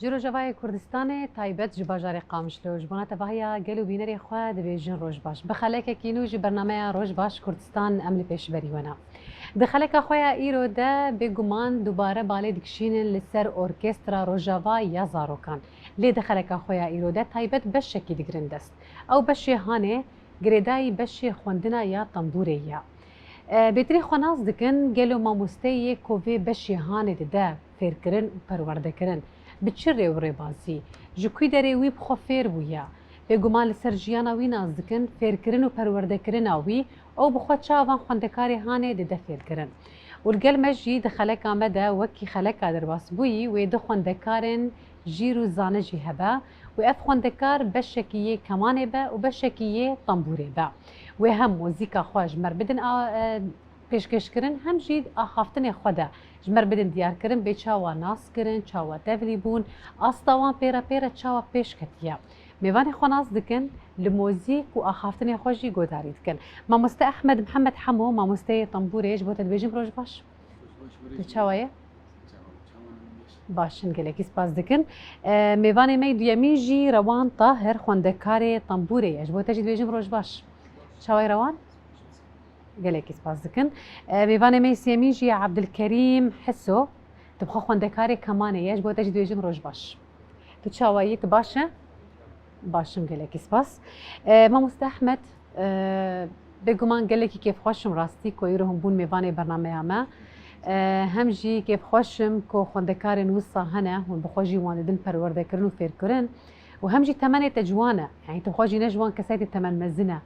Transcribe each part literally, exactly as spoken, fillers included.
Ji Rojavayê Kurdistanê, taybet ji bajarê Qamişlo, ji bona tevahiya gel û bînerê xwe dibêjin roj baş. Bi xelekekî nû ji bernameya Roj Baş Kurdistan em li pêşberî we ne. Di xeleka xwe ya îro de bêguman dubare balê dikişînin li ser orkestra Rojava ya zarokan. Lê di xeleka xwe ya îro de taybet beşekî digirin dest. Ew beşê hanê girêdayî beşê xwendina ya tembûrê ye. E, bêtirî xwe nas dikin, gelo mamosteyê ku vê beşê hanê dide fêrkirin û perwerdekirin, bi çi rê û rêbazî, ji kwî derê wî bi xwe fêr bûye? Bêguman li ser jiyana wî nas dikin, fêrkirin û perwerdekirina wî, ew bi xwe çawa van xwendekarê hanê dide fêrkirin? Û li gel me jî di xeleka me de wekî xeleka derbasbûyî wê du xwendekarên jîr û zane jî hebe û ev xwendekar beşekî yê kemanê be û beşekî yê tembûrê be. Wê hem muzîka xwe ji me re bidin a, e, pêşkêşkirin, hem jî axaftinê xwe de ji me re bidin diyarkirin, bê çawa nas kirin, çawa tevlî bûn, asta wan pê re pê re çawa pêş ketiye. Mêvanê xwe nas dikin, li muzîk û axaftinê xwe jî guhdarî dikin. Mamoste Ehmed Mihemed Hemo, mamosteyê tembûrê, ji bo te dibêjim roj baş. Tu çawa ye? Baş in, gelekî spas dikin. E, mêvanê me yê duyemîn jî Rewan Tahir, xwendekarê tembûrê ye. Ji bo te jî dibêjim roj baş. Çawa ye Rewan? Gelekî spas dikin. E, mêvanê me yê sêyemîn jî ye Abdulkerîm Hiso. Tu bi xwe xwendekarê kemanê ye. Ji bo te jî dibêjim roj baş. Tu çawa yî? Tu baş e? Baş im, gelekî spas. E, Mamoste Ehmed, e, bêguman gelekî kêfxweş im rastî ku îro hûn bûn mêvanê bernameya me. E, hem jî kêfxweş im ku xwendekarên wisa hene, hûn bi xwe jî wan didin perwerdekirin û fêrkirin û hem jî temenê te ciwan e. Yanî tu bi xwe jî ne ji wan kesayê tê temen mezin e.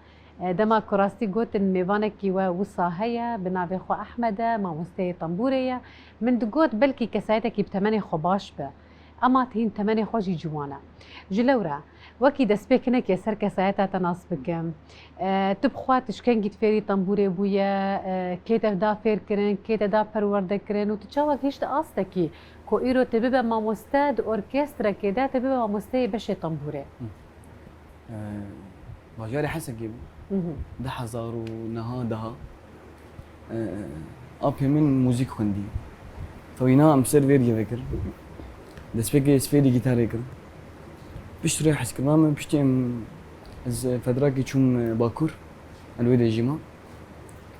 E, dema ku rastî gotin mêvanekî we wisa heye, bi navê xwe Ehmed e, mamosteyê tembûrê ye, min digot belkî kesayetekî bi temenê xwe baş be. Ema tu hîn temenê xwe jî ciwan e. Ji lewra, wekî destpêkinekê ser kesayeta te nas bikim. E, tu bi xwe tişkengî di fêrî tembûrê bûye, e, kê te da fêr kirin, kê te da perwerde kirin û tu çawa gihîşte astekî ku îro tu bibe mamoste di orkestrekê de, tu bibe mamosteyê beşê tembûrê? Hı. E, bajarê Hesekê bû. Mhm. Du hezar û neha daha. E, apê min muzîk xwendî. Tewîna em ser vê riyê vekir. Destpêkê ez fêrî gîtarê kirim. Pişt rê hezkirina min, piştî em, ez fedrakê çûm, e, Bakur. Li wê de jî mam.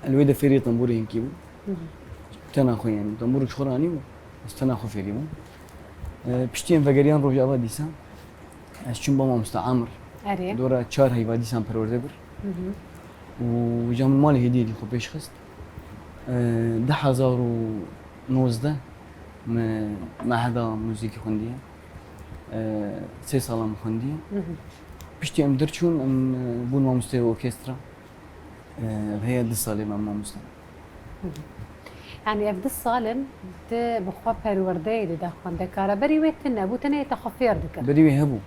Li wê de fêrî tembûrê hinkî bû. Hı hı. Tena xwe, yanî tembûr ji xwe re anî bû. Ez tena xwe fêrî bûm. E, piştî em vegeriyan Rojava dîsa. Ez çûm ba mamoste Amir. Erê. Dora çar heyva dîsan perwerde bir. Hı hı. Û ja min malê hêdî hêdî xwe pêş xist. E, du hezar û nozdeh me meheda muzîkî xwendiye. E, sê sala min xwendiye. Hı hı. Piştî em derçûn, em, e, bûn mamosteyê orkestra. Ev heye du salê me mamoste. Yanî ev du sal in tu bi xwe perwerdeyê dide xwendekara. Berî wê tune bû, tenê te xwe fêr dikir. Berî wê hebû.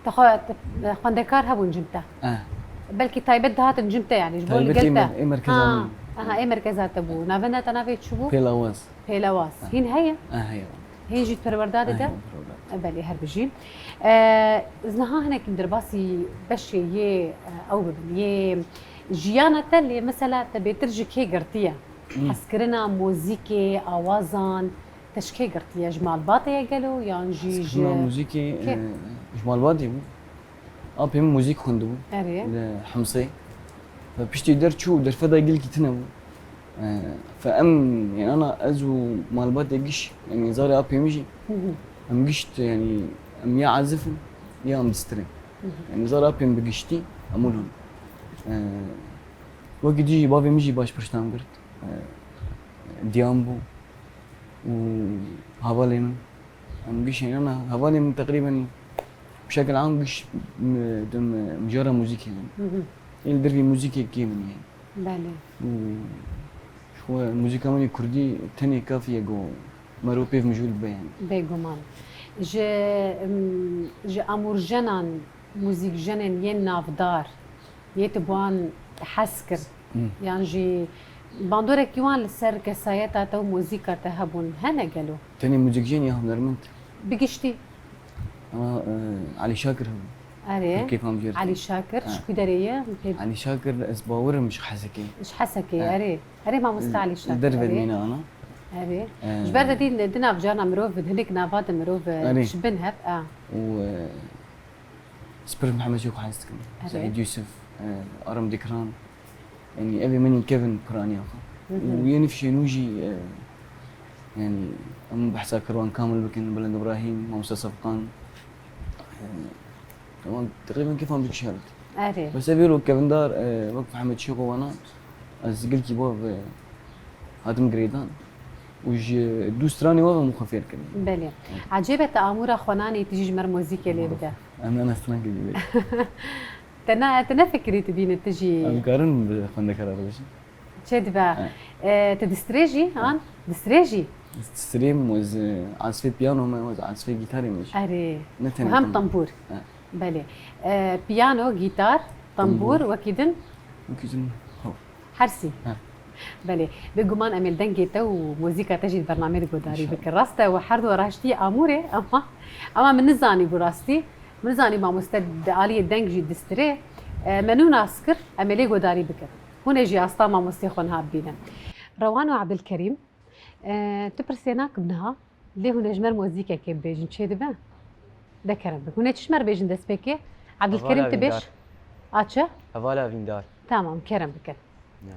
Te xwe, te, xwendekar hebûn cim te. Eh. Belkî taybet dihatin cim te, yanî ji bo li gel te. Taybet ê mer-, ê merkeza min. Ha, aha, ê merkeza te bû. Navenda te navê çi bû? Pêlawaz. Pêlawaz. Eh. Hîn heye? Eh, heye. Hîn jî perwerda dide? Eh, heye, perwerda. E, belê, her bijî. E, ez niha hinek derbasî beşê yê, e, ew bibim, yê jiyana te, lê mesela te bêtir ji kê girtiye? Hmm. Hezkirina muzîkê, awazan, te ji kê girtiye? Ji malbatê ye gelo yan jî ji kê? Hezkirina muzîkê, e, ji malbatê bû. Apê min muzîk xwendibû. Erê. Li Himsê. Ve piştî derçû û derfeta gelkî tune bû. E, fe em, yanî ana ez û malbatê giş, yanî zarê apê min jî, hı hı, em giş, yanî em ya ezif in, ya em distirên. Hı hı. Yanî zarê apê min bi giştî, em wilo ne. E, wekî dî jî bavê min jî baş piştan girt. E, diyan bû û hevalê min. Em giş, yanî ana hevalê min teqrîben bi şekil am giş, m-, di m-, mijara muzîkê de. Hı hı. Ê li dervî muzîkê kêm in yanî. Belê. Û ji xwe muzîka min ê kurdî tenê kafî ye ku mero pêv mijûl bibe yanî. Bêguman. Ji, em, ji amûrjenan, muzîkjenên yên navdar, yê tu bi wan hez kir, hmm, yan jî bandorekî wan li ser kesayeta te û muzîka te hebûn, hene gelo? Tenê muzîkjen ya hunermend? Bi giştî. Ama, e, Elî Şakir hebû. Erê. Pir kêfa min jê re tê. Elî Şakir, ha, ji ku derê ye? Pê- Elî Şakir, ez bawer im ji Hesekê. Ji Hesekê, ha, erê. Erê, mamoste Elî Şakir, li derve erê. Mîna ana. Erê. Ee, Ji ber de dî di nav carna mirov, di hinek nava de mirov, e, Erê. Ji bin hev, a. Û, e, Spir Mihemed Şêxo hez dikim. Erê. Seîd Yûsif, e, Aram Dikran. Yanî ev ê min kevin piraniya xwe. Hı hı. Û yê nifşê nû jî, e, yanî em behsa Kirwan Kamil bikin, Bilind Ibrahîm, Mamoste Sefqan. E, Tamam, teqrîben kêfan bikişarit. Erê. Bes ev êro kevindar, e, wek Mihemed Şêxo wana, ez gelkî bav, e, hatim girêdan. Û ji dû stranê wa ve min xwe fêr kirin. Belê. Ecêb e, te amûra xwenanê tu jî ji mer mozîkê lê bide. Em, em strankê jî bide. Te ne, te nefikirî tu bîne tu jî. Em karin bi xwendekara bibêjin. Çêdibe. He. E, tu distrê jî, an? Distrê jî? Distrêm, ez, e, azfê piyano me, ez azfê gitarê me jî. Erê. Ne tenê Hem tam- tambûr. He. Belê. E, piyano, gitar, tambûr, Tambûr. wekî din? Wekî din, ho. Hersî? He. Belê. Bêguman em ê li dengê te û muzîka te jî di bernameyê de guhdarî İnşallah. bikin. Rast e, we herdu raştî amûrê, ama, ama min nizanî bû rastî. Min nizanî mamoste di aliyê deng jî distirê. E, me nû nas kir, em ê lê guhdarî bikin. Hûn ê jî asta mamostê xwe niha bibînin. Rewan û Ebdilkerîm, e, tu pirsê nakim niha, lê hûn ê ji me re mozîkekê bibêjin, çê dibe? De kerem bikin. Hûn ê çi ji me re bêjin destpêkê? Ebdilkerîm, Hevala tu bêj. Vîndar. A çi? Hevala Vîndar. Tamam, kerem bikin. Ya.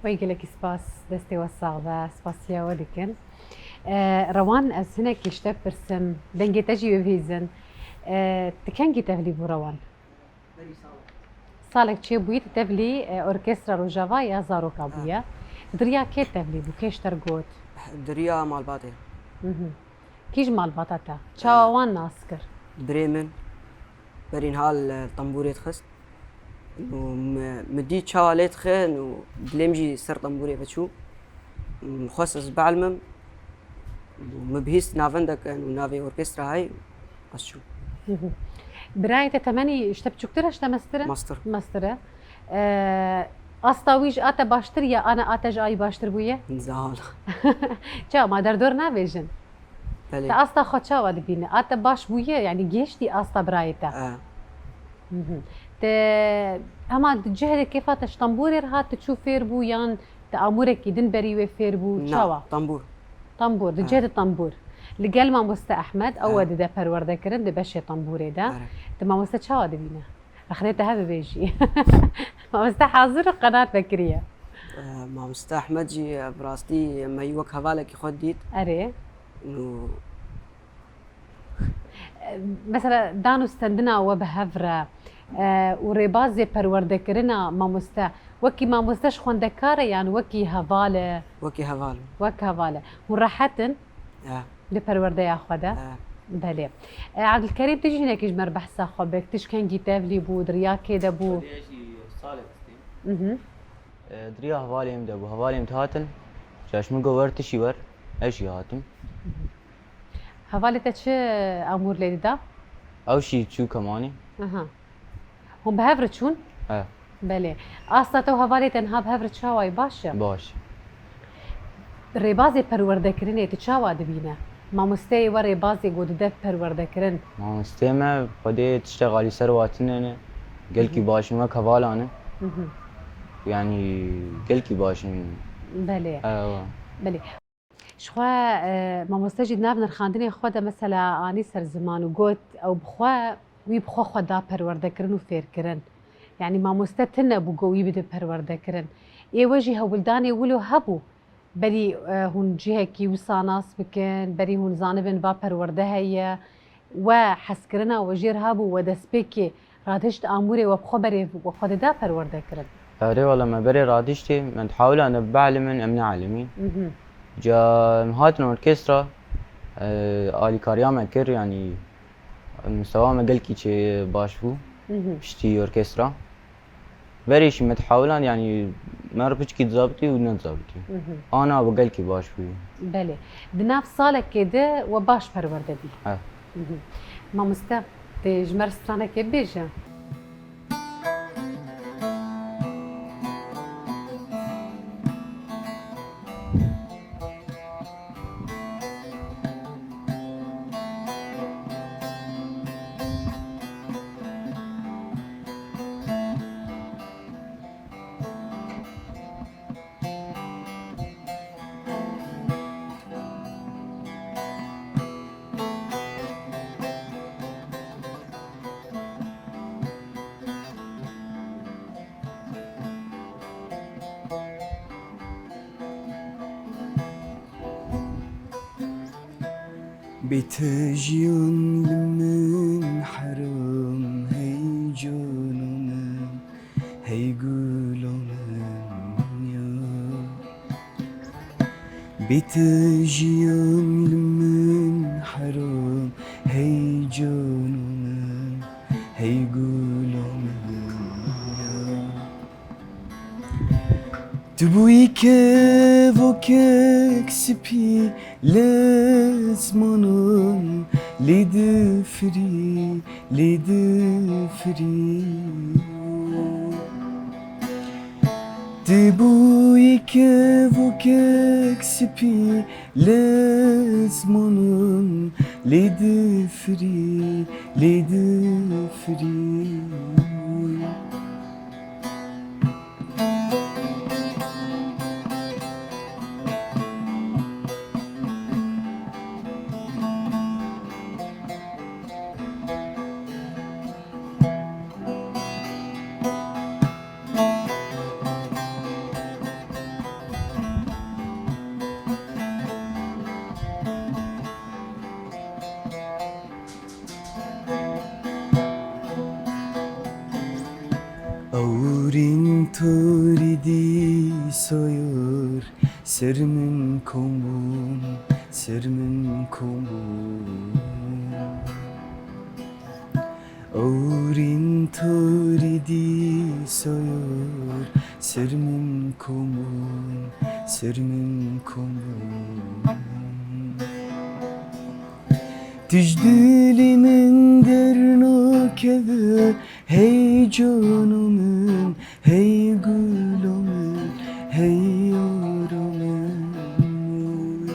Wey gelekî spas, destê we sax be, spasiya we dikin. E, Rewan, ez hinekî ji te pirsim, dengê te jî wê bihîzin. E, tu kengî tevlî bû Rewan? Salek çêbûyî tu tevlî, e, Orkestra Rojava ya Zaroka bûye. Di riya kê tevlî bû, kê ji te re got? Di riya malbatê. Mhm. Kî ji malbata te? Çawa wan nas kir? Birê min, berî niha li tembûrê dixist. Û mi, mi dî çawa lê dixin û dilê min jî ser tembûrê ve çû. Min xwest ez bielmim. Û min bihîst navendek in û navê orkestra hey, ez çûm. Hı hı. Birayê te temenî ji te biçûktir e, ji te mestir e? Mestir. Mestir e. Ee, asta wî ji a te baştir ya, ana a te ji a wî baştir bûye? Zal. Çawa, ma derdor nabêjin? Belê. Te asta xwe çawa dibîne? A te baş bûye, yanî gihiştî asta birayê te? E. Hı hı. Te hema di cih de kêfa te ji tembûrê re hat, tu çû fêr bû yan te amûrekî din berî wê fêr bû? Na, çawa? Tembûr. Tembûr, di cih de tembûr. Li gel mamoste Ehmed, ew Ha. we dide perwerdekirin di beşê tembûrê de. Erê. Tu mamoste çawa dibîne? Rexnê te hebe bêjî. Mamoste hazir û qenat vekiriye. Eh, Mamoste Ehmed jî, eh, bi rastî me wek hevalekî xwe dît. Erê. Û Mesela, dan û stendina we bi hev re, e, û rêbazê perwerdekirina mamoste, wekî mamoste ji xwendekar e yan wekî heval e? Wekî heval. Wek heval e. Hûn rehet in Ya. di perwerdeya xwe de? Ya. Belê. E, Abdulkerîm, tu jî hinekî ji me re behsa xwe bik. Tu ji kengî tevlî bû, di riya kê de bû? Xwedê ez jî salek distîm. Mhm. E, di riya hevalê min de bû. Hevalê min dihatin, ji min got, wer tu jî wer, ez jî hatim. Hevalê te çi amûr lê dida? Ew jî çû kemanî. Aha. Hûn bi hev re çûn? He. Belê. Asta te û hevalê te niha bi hev re çawa ye? Baş e? Baş. Rêbazê perwerdekirinê tu çawa dibîne? Mamosteyê we rêbazê ku dide perwerdekirin? Mamosteyê me Xwedê tiştek alî ser we tune ne. Gelkî Hı hı. baş in, wek hevalan in. Hı hı. Yanî gelkî baş in. Belê. Ewa. Belê. Ji xwe, e, mamoste jî di nav nirxandinê xwe de mesela anî ser ziman û got, ew bi xwe, wî bi xwe xwe da perwerdekirin û fêrkirin. Yanî mamoste tune bû ku wî bide perwerdekirin. Ê we jî hewldanê wilo hebû. Berî, e, hûn cihekî wisa nas bikin, berî hûn zanibin va perwerde heye. We hezkirina we jêr hebû, we destpêkê radihişt amûrê we bi xwe berê we xwe dida perwerdekirin? Erê wele me berê radihiştê, me dihawilane bielimin, em neelimîn. Mhm. Ca em hatin orkestra, e, alîkariya me kir, yanî mistewa me gelkî çê baş bû, Mhm. piştî orkestra. Berê jî me dihawilan, yanî me re piçkî dizabitî û nedizabitî. Mhm. Ana bi gelkî baş bûyî. Belê. Di nav salekê de we baş perwerde bî. He. Mhm. Mamoste, tê ji me re stranekê bibêje? Bê te jiyan li min heram, hey cano min, hey gulo min ya. Bê te jiyan li min heram, hey cano min, hey gulo min ya. Tu bûyî kevokek spî, lê zimanan lê difirî, lê difirî. Tu bûyî kevokek spî, lê zimanan lê difirî, lê difirî. Ewrîn torî dîsa yar, ser min kom bûn, ser min kom bûn. Ewrîn torî dîsa yar, ser min kom bûn, ser min kom bûn. Tu ji dilê min dernakeve, hey cano min, hey gulo min, hey yaro min.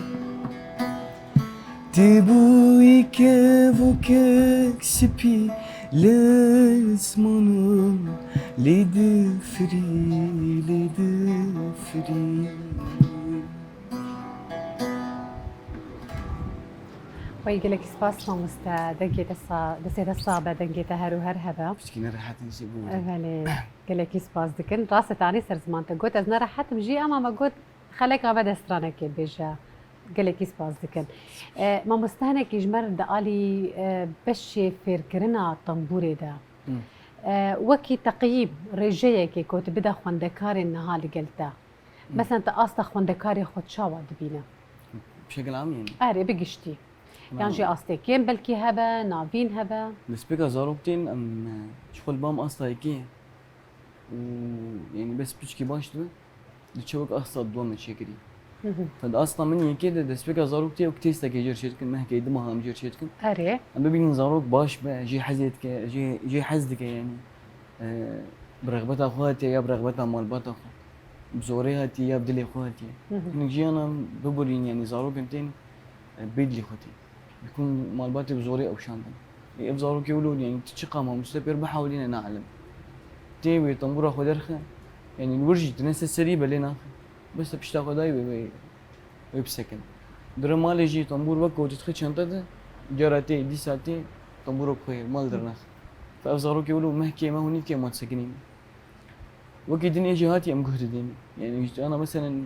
Tu bûyî kevokek spî, lê zimanan lê difirî, lê difirî. Xweyî gelekî spas mamoste, dengê te sa, destê te sabe, dengê te her û her hebe. Piçkî nerehet in jî bû. Belê, gelekî spas dikin. Rast e, te anî ser ziman te got, ez nerehet im jî, ama me got xeleka me destranekê bêje. Gelekî spas dikin. E, mamoste, hinekî ji me re di alî, e, beşê fêrkirina tembûrê de. Hı. E, wekî teqyîm, rêjeyekê ku tu bide xwendekarên niha li gel te. Hı. Mesela tu asta xwendekarê xwe çawa dibîne? Bi şekil am yani? Erê, bi giştî. Yan jî astê kêm belkî hebe, navîn hebe. Destpêka zarok tên, em, e, ji xwe li ba em asta yekê ye. Û, yani, bes piçkî baş dibe, diçe wek asta dua me çêkirî. Hı hı. Te di asta min yekê de destpêka zarok tê wek têstekê jê re çêdikin, mehkê dima em jê re çêdikin. Erê. Em bibînin zarok baş be, jê hezê dike, jê, jê hez dike yani. E, bi rexbeta xwe hatiye ya bi rexbeta malbata xwe. Bi zorê hatiye ya bi dilê xwe hatiye. Hı hı. Hinek jiyana biborîn yani zarokên tên, e, bê dilê xwe tên. Dikun malbatê bi zorê ew şandin. Ê, ev zarokê wilo, yani, tu çiqa mamoste pêr bihewlîne, naelim. Tê wê tembûra xwe derxe, yani, li wir jî tu ne ser serî be lê naxe. Bes te pişta xwe dayî wê, wê, wê bisekin. Dire malê jî tembûr wek ku tu dixî çente de, cara tê, dîsa tê, tembûra xwe mal dernaxe. Fe ev zarokê wilo mehkê me hûnî dike ma disekinîne. Wekî din ê jî hatî em guh didin. Yani, ji ana meselen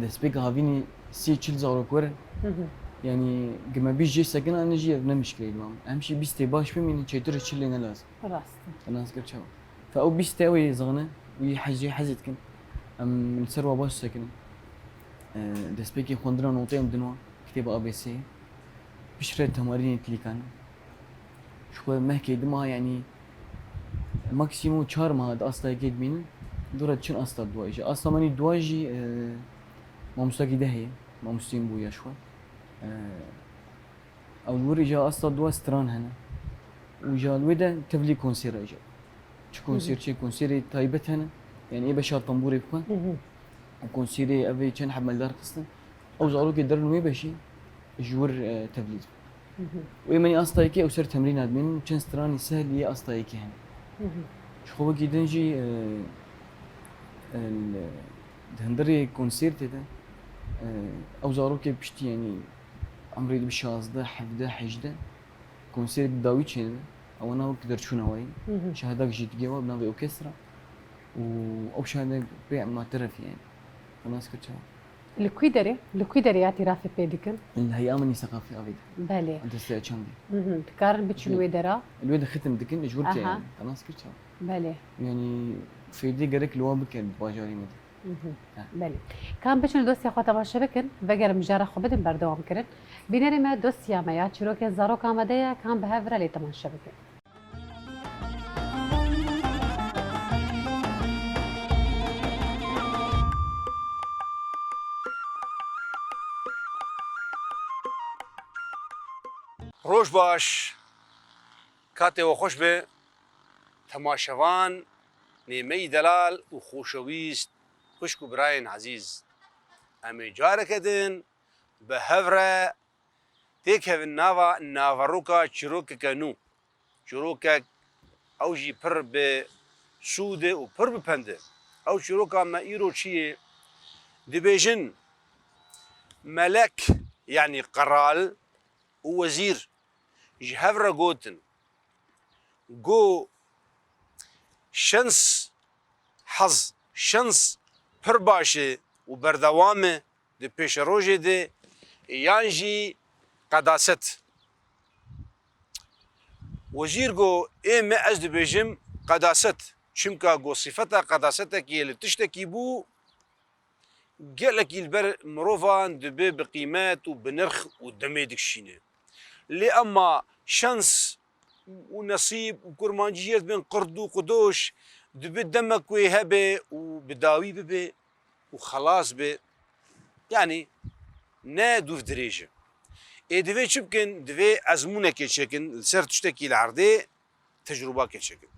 destpêka havînî sî çil zarok werin. Hı hı. Yani, gi me bîst jê sekinane jî ev ne mişkileyê li me. Em jî bîstê baş bimînin, çêtir ji çilê ne lazim. Rast e. Te nas kir çawa? Fe ew bîst e, ew ê zane, wî hez, jê hez dikin. Em li ser wa baş sekinin. E, destpêkê xwendina notê em din wa, kitêba A B C'yê. Piştre temarînê tilîkan. Ji xwe mehkê dima, yanî maksimum çar meha di asta yekê dimînin, dûra diçin asta duwa. Ji asta menî duwa jî, e, mamostakî dehê, mamosteyên bûya ji xwe. E, ew li wir îja asta duwa stran hene. Û îja li wê de tevlî konser e îja. Çi Hı hı. konser, çi konserê taybet hene. Yanî ê beşa tembûrê bixwe. Hı hı. Û konserê ev ê çend heb meldar xistin. Ew zarokê derin wê beşê ji wir, e, tevlî dibe. Hı hı. Wê menî asta yekê ew ser temrîna dimînin, çend stranî sehlî yê asta yekê hene. Hı hı. Ji xwe wekî din jî, e, e, li, di hundirê konsertê de, e, ew zarokê piştî, yanî emrê dibe şazdeh, hevdeh, hejdeh, konserê bi dawî çêdibe. Ewana wek derçûna wayî. Hı hı. Şahedak jî digê wa bi navê orkestra. Û ew şahedek pê ema terefî yani. Te nas kir çawa? Li kû derê, li kû derê ya tîrafê pê dikin? Li heya min î seqafî avê de. Belê. Desteya çandê. Hı hı. Dikarin biçin Hı. wê dera? Li wê de xitim dikin, ji wir tê Aha. yani. Te nas kir çawa? Belê. Yani fêdê gerek li wan bike di bajarê me de. Hı hı. Heh. Belê. Kan biçin li dosyê xwe temaşe bikin, vegerin mijara xwe bidin berdewam kirin. Bînerê me dosya me ya çîrokên zarok amade ye, kan bi hev re lê temaşe bikin. Roj baş, katê we xweş be, temaşevan, nêmeyî delal û xoşewîst, xwişk û birayên ezîz. Em ê careke din bi hev re têkevin nava naveroka çîrokeke nû. Çîrokek ew jî pir bi sûd e û pir bi pend e. Ew çîroka me îro çi ye? Dibêjin, melek, yanî qeral û wezîr ji hev re gotin, go şens, haz, şens pir baş e û berdewam e di pêşerojê de, yan jî qedaset. Wezîr go, ê me, ez dibêjim qedaset. Çimka go sifeta qedasetekî ye li tiştekî bû, gelekî li ber mirovan dibe bi qîmet û bi nirx û demê dikişîne. Lê ema şans û nesîb û kurmancî jê re dibên qird û qidoş, dibe demek wê hebe û bi dawî bibe û xelas be. Yanî ne dûr dirêj e. Ê divê çi bikin? Divê ezmûnekê çêkin li ser tiştekî li erdê, tecrûbakê çêkin.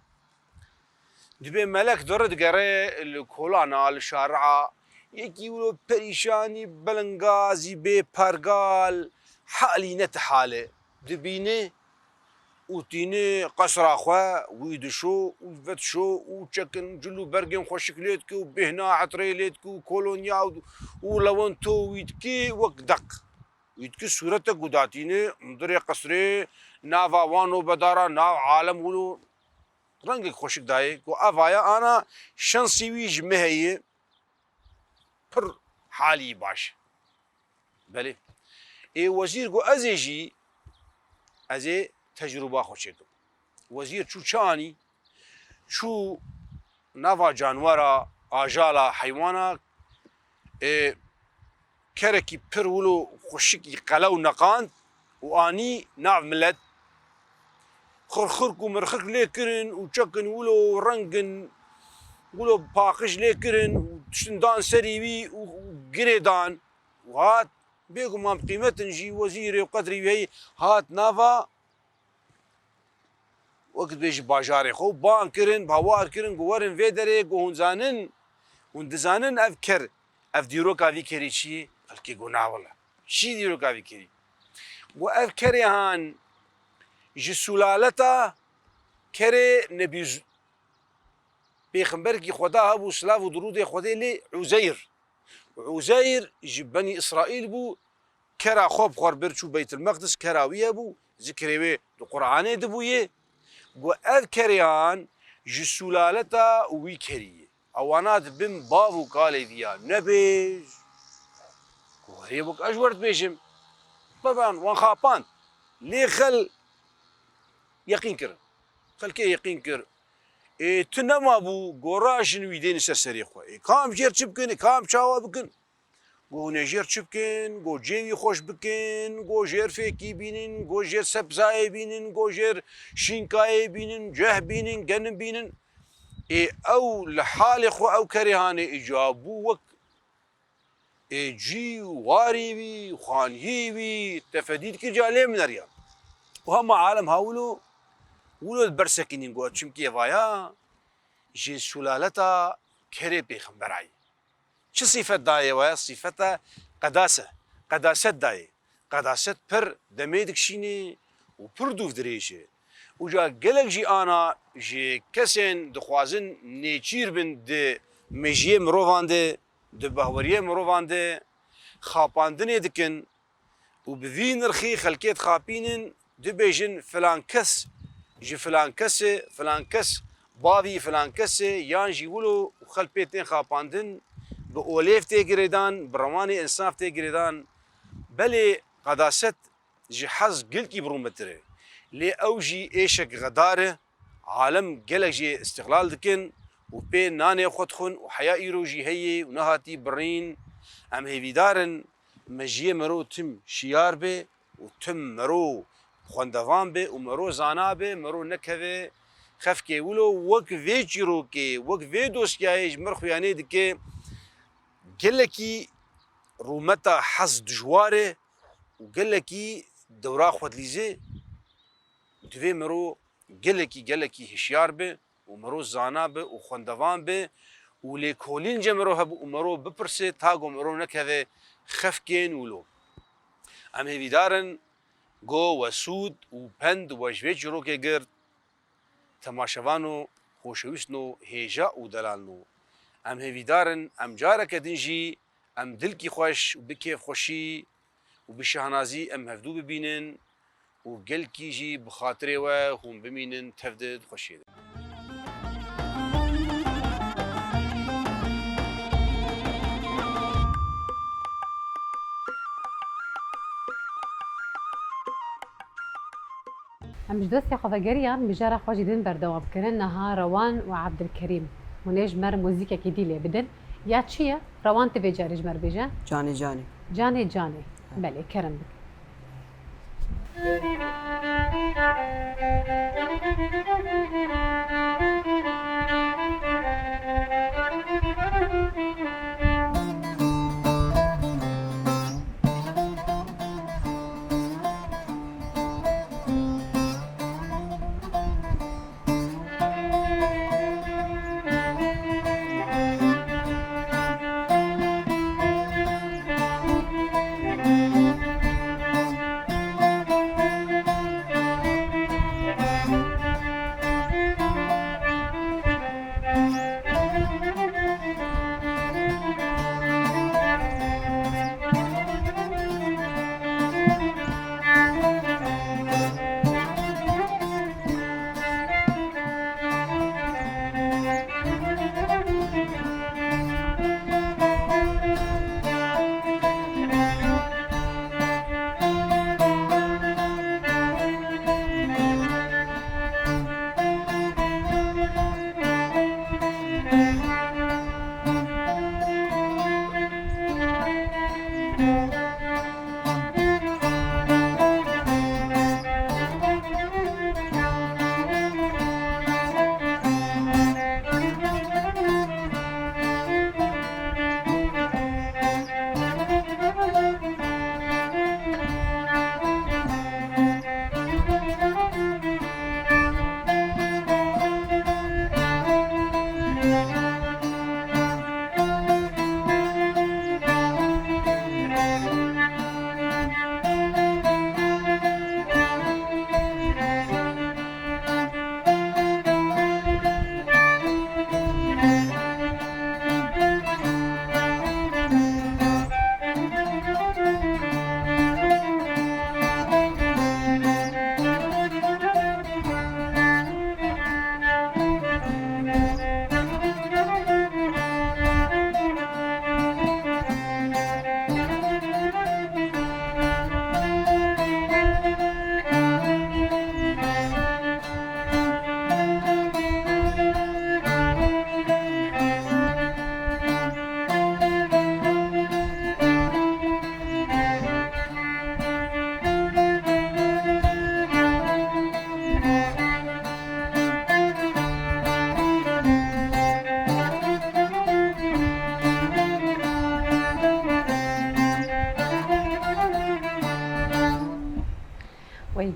Dibê melek dore digere li kolana, li şaria, yekî wilo perîşanî, belingazî, bê pergal, halî ne ti hal e. Dibîne û tîne qesra xwe, wî dişo û vedişo û çekin cil û bergên xweşik lê dike û bêhna etirê lê dike û kolonya û, û lewento wî dike wek deq. Wî dikir sûretek û datîne hundirê qesrê, nava wan nobedara, nav alem wilo rengek xweşik dayê. Ku ev aya ana şensî wî ji me heye, pir halî baş. Belê. Ê wezîr got, ez ê jî, ez ê tecrûba xwe çêkim. Wezîr çû çi anî? Çû nava canwera, ajala, heywana, ê, kerekî pir wilo xweşik î qelew neqand û anî nav milet. Xirxirk û mirxirk lê kirin û çekin wilo rengin, wilo paqij lê kirin û tiştin dan serî wî û, û girê dan. Û hat, bêguman qîmetin jî wezîrê û qedrî wî heyî, hat nava, wek dibêjî bajarê xwe û ban kirin, hawar kirin, ku werin vê derê, ku hûn zanin, hûn dizanin ev ker, ev dîroka vî kerî çi ye? Xelkê got, na wele. Çi dîroka vî kerî? Got, ev kerê han ji sulaleta kerê Nebî Z-, pêxemberekî Xweda hebû, silav û dirûdê Xwedê lê, Uzeyr. Uzeyr ji Benî Îsraîl bû, kera xwe bi xwe re bir çû Beytulmeqdis, kera wî hebû, zikrê wê di Quranê de bûye. Got, ev kerê han ji sulaleta wî kerî ye. Ewana dibin bav û kalê vî ya. Nebêj. Got, herê wek ez ji we re dibêjim. Bevan, wan xapand. Lê xel yeqîn kirin. Xelkê yeqîn kir. Ê, tu nemabû, got, rajin wî dêne ser serê xwe. Ê, kam jêr çi bikin, ê, kam çawa bikin? Got, hûn ê jêr çi bikin? Got, cêwî xweş bikin, got, jêr fêkî bînin, got, jêr sebzayê bînin, got, jêr şînkayê bînin, ceh bînin, genim bînin. Ê, ew li halê xwe ew kerê hanê îca bû wek, ê, cî û warî wî, xaniyê wî, tefedî dikir ca lê mineriya. Û hema alem ha wilo, wilo di ber sekinîn got, çimkî evaya ji sulaleta kerê pêxemberayî. Çi sîfet dayê we? Sîfeta qedase, qedaset dayê. Qedaset pir demê dikişînê û pir dûv dirêj e. Uca gelek jî ana ji kesên dixwazin nêçîr bin di mejiyê mirovan de, di bahweriyê mirovan de xapandinê dikin û bi vî nirxî xelkê dixapînin, dibêjin filan kes ji filan kes e, filan kes bavî filan kes e, yan jî wilo û xelk pê tên xapandin, bi olêv tê girêdan, bi rewanê însaf tê girêdan. Belê qedaset ji hez gelkî bi rûmetir e. Lê ew jî êşek xedar e. Alem gelek jê îstixlal dikin û pê nanê xwe dixwin û heya îro jî heye û nehatî birîn. Em hêvîdar in mejiyê mero tim şiyar be û tim mero xwendevan be û mero zana be, mero nekeve xefkê wilo. Wek vê çîrokê, wek vê dosyayê ji mir xuyanê dike gelekî rûmeta hez dijwar e û gelekî dewra xwe dilîze. Divê mero gelekî, gelekî hişyar be û mero zana be û xwendevan be û lêkolîn ce mero hebe û mero bipirse, ta ku mero nekeve xefkên wilo. Em hêvîdar in ku we sûd û pend we ji vê çîrokê girt. Temaşevano xoşewîstno hêja û delalno. Em hêvîdar in em careke din jî em dilkî xweş û bi kêfxweşî û bi şahnazî em hevdû bibînin û gelkî jî bi xatirê we hûn bimînin tev de di xweşiyê de. Em ji destê xwe vegeriyan, mijara xwe jî din berdewam kirin. Niha Rewan û Ebdilkerîm, hûn ê ji me re muzîkekî dî lê bidin. Ya çi ye? Rewan, tu vê carê ji me re bêje. Canê canê. Canê canê. Belê, kerem bike.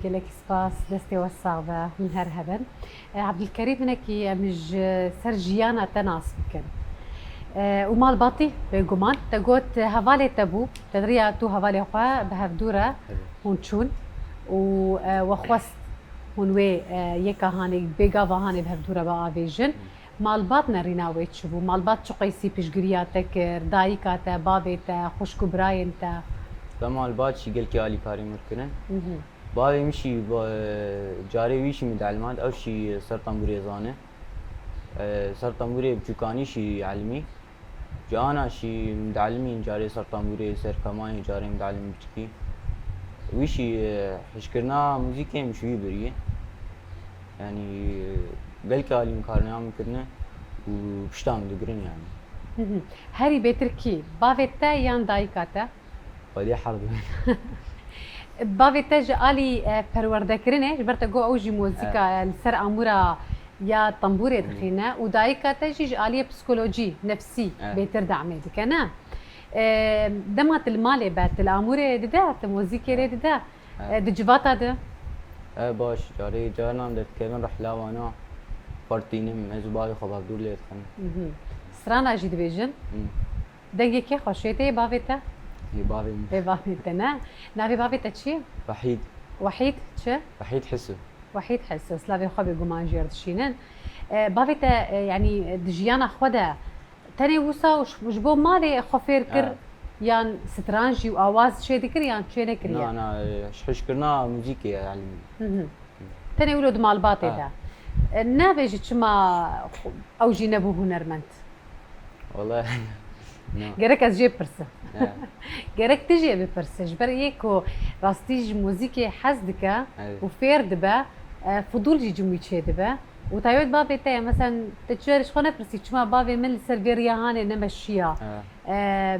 Gelek spas, destê we sax be, hûn her hebin. E, Abdulkerîm, hinekî em ji ser jiyana te nas bikin. E, û malbatî, bêguman, te got, e, hevalê te bû, te riya tu hevalê xwe bi hevdû re hûn çûn û, e, we xwest hûn wê, e, yeka hanê, bê gava hanê bi hevdû re biavêjin. Malbat nerîna wê çi bû? Malbat çi qeysî piştgiriya te kir? Dayika te, bavê te, xwişk û birayên te? Te malbat jî gelkî alîkarî min kirin. Mhm. Bavê min jî ba-, carê wî jî min dielmand, ew jî ser tembûrê zane. E, ser tembûrê biçûkanî jî elmî. Ji ana jî min dielmîn, carê ser tembûrê, ser kemanê, carê min dielmîn biçikî. Wî jî, e, hişkirina muzîkê min ji wî birî. Yanî, e, gelkî alî min karina min kirine û pişta min digirin yanî. Mhm. Herî bêtir kî? Bavê te yan dayika te? Xwedê her du. Bavê te ji alî, e, perwerdekirinê, ji ber te got ew jî muzîka, Evet. e, li ser amûra ya tembûrê Evet. dixîne û dayika te jî ji aliyê psikolojî, nefsî Evet. bêtir damê dike, ne? E, dema tu li malê be, tu li amûrê dide, tu muzîkê lê Evet. dide, Evet. e, di civata de? E, baş, carê carinan derdikevin rihla wana, partînim, ez û bavê xwe bavdûr lê dixin. Mhm. Strana jî dibêjin? Hı. Dengê kê xweş e? Tê yê bavê te? Yê bavê min. Yê bavê te, ne? Navê bavê te çi ye? Wehîd. Wehîd çi? Wehîd Hisu. Wehîd Hisu. Slavê xwe bê guman jê re dişînin. E, bavê te, e, yanî di jiyana xwe de tenê wisa û ji, ji bo malê xwe fêr kir Ha. yan stranjî û awaz çê dikir yan çê nekiriye? Na, na, e, ji hişkirina muzîkê ye, yanî. Hı hı. Tenê wilo di malbatê Ha. de. E, nabêjî çima ew jî nebû hunermend? Wala, na. Gerek ez jê bipirsim. Ha. Gerek tu jê bipirse. Ji ber yê ku rastî ji muzîkê hez dike Evet. û fêr dibe, e, fidûl jî cim wî çê dibe. Û taybet bavê te ye. Meselen, te çi carî ji xwe nepirsî, çima bavê min li ser vê riya hanê nemeşiya? Ha. E,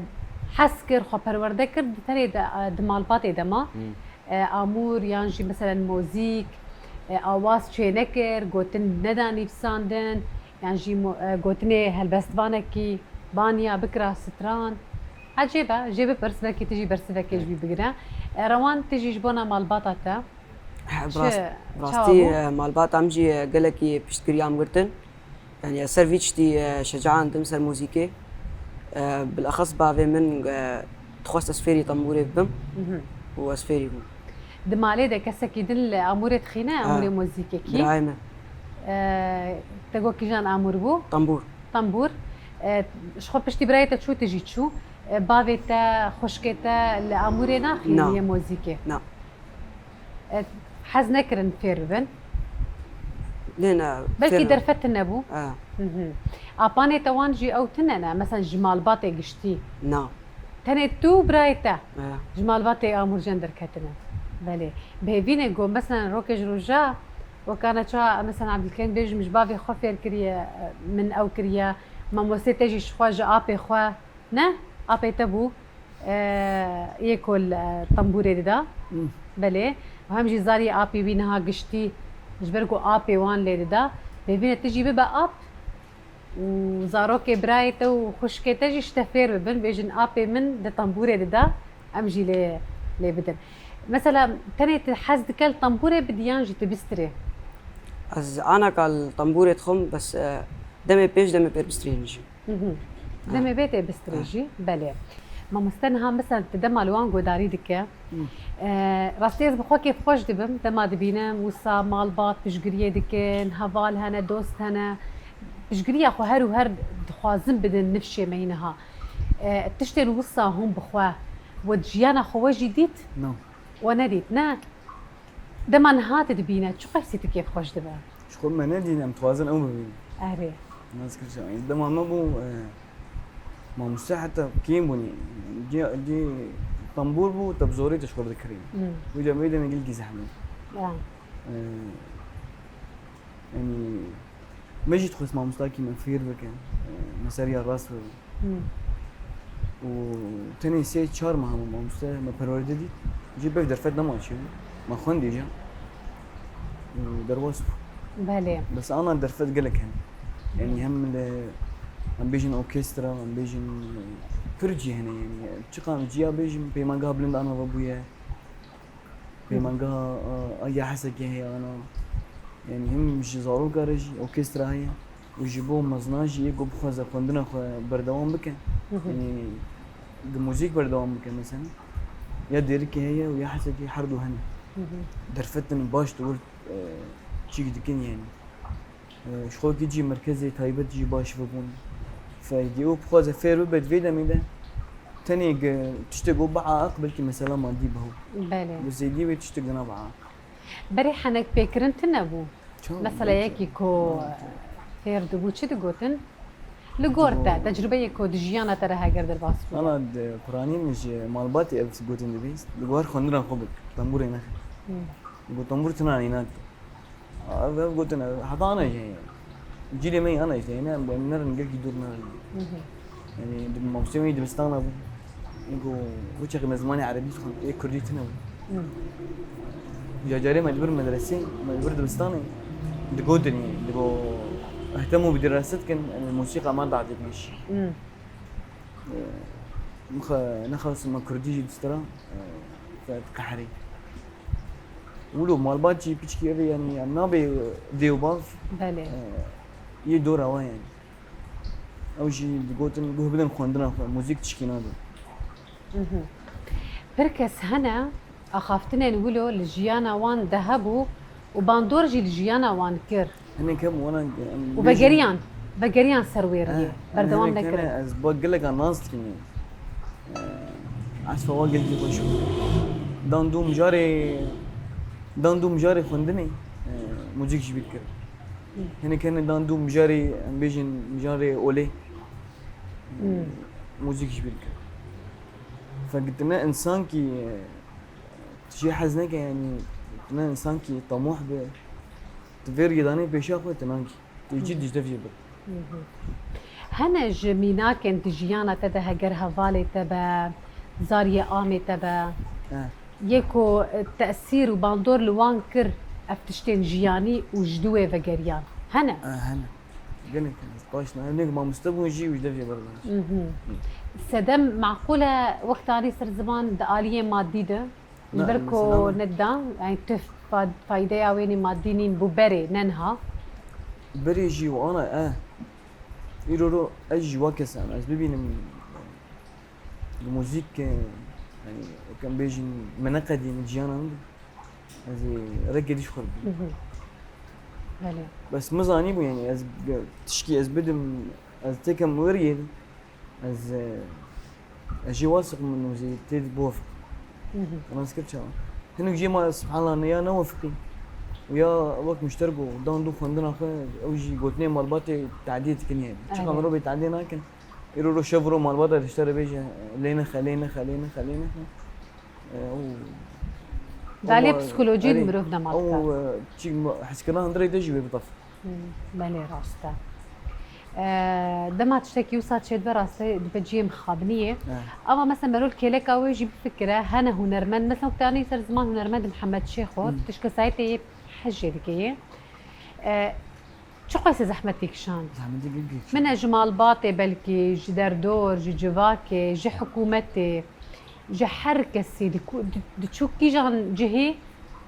hez kir, xwe perwerde kir, di tenê de, e, di malbatê de ma. Hmm. E, amûr yan jî meselen mozîk, e, awaz çênekir, gotin neda nivîsandin, yan jî mo-, e, gotinê helbestvanekî baniya bikira stran. Ecêb e, jê bipirs, belkî tu jî bersivekê ji wî bigire. E, Rewan, tu jî ji bona malbata te He, bi çi, rast-, bi çawa rastî, bû? E, malbata min jî, e, gelekî piştgiriya min girtin. Yanî ez ser vî tiştî, e, şecaandim ser muzîkê. E, bilexes bavê min, e, dixwest ez fêrî tembûrê bibim Mhm. û ez fêrî bûm. Di malê de kesekî din li amûrê dixîne, Ha, amûrê muzîkekî? Birayê min. E, te got kîjan amûr bû? Tembûr. Tembûr. E, ji xwe piştî birayê te çû, tu jî çû. E, bavê te, xwişkê te li amûrê naxînin Na. yê muzîkê? Na. E, hez nekirin fêr bibin? Lê ne, Belkî fêr derfet tune bû? Ha. Mhm. Apanê te wan jî ew tune ne? Mesela ji malbatê giştî? Na. Tenê tu û birayê te Ha. ji malbatê amûrjen derketine? Belê. Bi hêvî ne ku mesela rokê ji roja wekana ça mesela Ebdulkerim bêjim ji bavê xwe fêr kiriye, min ew kiriye, mamostê te jî ji xwe ji apê xwe Ne, apê te bû, e, yê ku li, e, tembûrê dida. Hmm. Belê. Û hem jî zariyê apê wî niha giştî, ji ber ku apê wan lê dida. Bêvîne tu jî bibe ap û zarokê birayê te û xwişkê te jî ji te fêr bibin, bêjin apê min di tembûrê dida, em jî lê, lê bidin. Mesela tenê tu hez dike li tembûrê bidî yan jî tu bistirê? Ez anaka li tembûrê dixwim, bes, e, demê pêş, demê pêr bistirê jî. Mhm. Demê bê tê bistirê Ha. jî, belê. Mamoste niha mesela tu dema li wan godarî dike. Hmm. E, rastî ez bi xwe kêfxweş dibim, dema dibînim wisa malbat piştgiriyê dikin, heval hene, dost hene. Piştgiriya xwe her û her dixwazin bidin nifşê me yî niha. E, tiştên wisa hûn bi xwe, we di jiyana xwe we jî dît? No. We nedît, ne? Dema niha tu dibîne, çi qeysî tu kêfxweş dibe? Ji xwe me nedîne, em dixwazin ew bibînin. Erê. Nas kir, dema me bû, e, mamoste heta kêm bûn, cê, cê tembûr bû, te bi zorê te ji xwe re dikirî. Hmm. Wî dem, wî demê gelkî zehmet. Ya. E, yanî, Me jî dixwest mamostakî me fêr bike, e, me ser ya rast bibin. Hmm. Û tenê sê çar meh me mamoste me perwerde dît. Jî bev derfet nema çêbû. Me xwendî jî. Û derbas bû. Belê. Bes ana derfet gelek hene. Yanî hem li, em bêjin orkestra, em bêjin, e, pir cî hene yanî. Çiqas em ciya bêjin, peymangeha bilind ana ve bûye. Pêmanga, a, a ya Hesekê heye ana. Yanî him ji zaroka re jî orkestra heye û ji bo mezina jî yê ku bixwaze xwendina xwe berdewam bike. Hı hı. Yanî di muzîk berdewam bike mesela. Ya Dêrikê heye û ya Hesekê her du hene. Hı hı. Derfetin baş di wir, e, çîk dikin yanî. E, ji xwe kî jî merkezê taybet jî baş bibûn. Feydî û bixwaze fêr bibe di vê demê de tenê ge-, tiştê ku biaiq belkî mesela madî biho. Belê. Bi zêdî wê tiştek dina biaiq. Berê henek pêkirin tune bû. Çawa? Mesela belkî yekî ku Belkî. fêr dibû çi digotin? Li gor te, Dibû. tecrubeyê ku di jiyana te re heger derbas bû. Ana di piranî min ji malbatê ev gotin dibîst. Li gor xwendina xwe bik, tembûrê nexin. Hmm. Got tembûr tuna nînat. Ev, ev gotin, ev heta ana jî. Cîlê me ana jî, ne, em nerin gelkî dûr nerin. Hı hı. Yanî, di mamostê me dibistana bû. Ego, wê çaxê me zimanê erebî dixwend, ê kurdî tune bû. Hı. Ya carê me dibir medresê, me dibir dibistanê, digotin, digo, ehtemû bi dirase dikin, em ê mosîqa me dadê bêjî. Hı. Mixwe nexasim me kurdî jî distira, e, fe diqeherî. Wilo malbat jî piçkî ev ê, yanî, yanî nabê dê û bav, Belê. e, yê dora wan yanî. Ew jî digotin guh bidin xwendina xwe, muzîk tişkî nabe. Mhm. Pir kes hene, axaftinên wilo li jiyana wan de hebû û bandor jî li jiyana wan kir. Hinek hebû wana, em Û bêjin vegeriyan, vegeriyan ser wê riyê. Eh, em Berdewam hinek nekir. hene, ez ba geleka nas dikim. Eh, esfa wa gelkî xweş bû. Dan dû mijarê, dan dû mijarê xwendinê, eh, muzîk ji bîr kir. Hinek hene dan dû mijarê, em bêjin mijarê olê. Hmm. Muzîk ji bîr kir. Fekitine insankî, eh, tu jê hez neke, yanî, tu ne insankî tamoh be, tu vê riyê danê pêşiya xwe, tu nankî. Tu jî Hı. dijdev jê bir. Hı hı. Hene ji mînakên di jiyana te de heger hevalê te be, zariyê amê te be, Eh. yê ku, e, tesîr û bandor li wan kir ev tiştên jiyanî û ji dû wê vegeriyan? Hene? Eh, hene. Gelek hene. Baş ne? Hinek mamoste bûn jî û ji dev jê berdin. Mhm. Sedem, meqûl e wek tanî ser ziman di aliyê madî de? Ji Na, ber ku mesela ne? neda, yani tu fa-, faydeya wênî madî nîn bû berê, ne niha. Berê jî û ana, e. Îro ro ez jî wa kes em. Ez bibînim, e, muzîk, e, yani, wek em bêjin, me neqedî min ciyana min de. Ez ê reke dîş xwe bibînim. Mhm. Belê. Bes min zanîbû, yani, ez ge-, tişkî ez bidim, ez têkem weriyê de. Ez, e, ez jê wasiq min û zê tê biwafq. Mhm. Rast kir çawa? Hinek jê ma subhanallah ne ya newefiqî. Û ya wek mişter got, dan dû xwendina xwe, ew jî gotinê malbatê tadiyê dikin yani. Çiqa Aynen. mirov bê tadiyê nakin. Îro ro şev ro malbata dişte re bêje, lê nexe, lê nexe, lê nexe, lê nexe. E, ew, Dalê ew, psikolojiyê erê, mirov dema ew, dikar. e, çi, hezkirina hundirê de jî wê bidaf. Hmm, belê, rast e. E, dema tiştekî wisa çêdibe, rastê dibe cihê mixabiniyê. Evet. Ama mesela merol kêleka wê jî bifikire, hene hunermend, mesela wek te anî ser ziman hunermend Mihemed Şêxo, Hmm. tişkesayetê yê hez jê dike yê. E, çi qasê zehmetê kişand? Zehmetê gelkî kişand. Min e ji malbatê belkî, ji derdor, ji civakê, ji hikûmetê, ji her kesî di ku-, di, diçû kîjan cihê,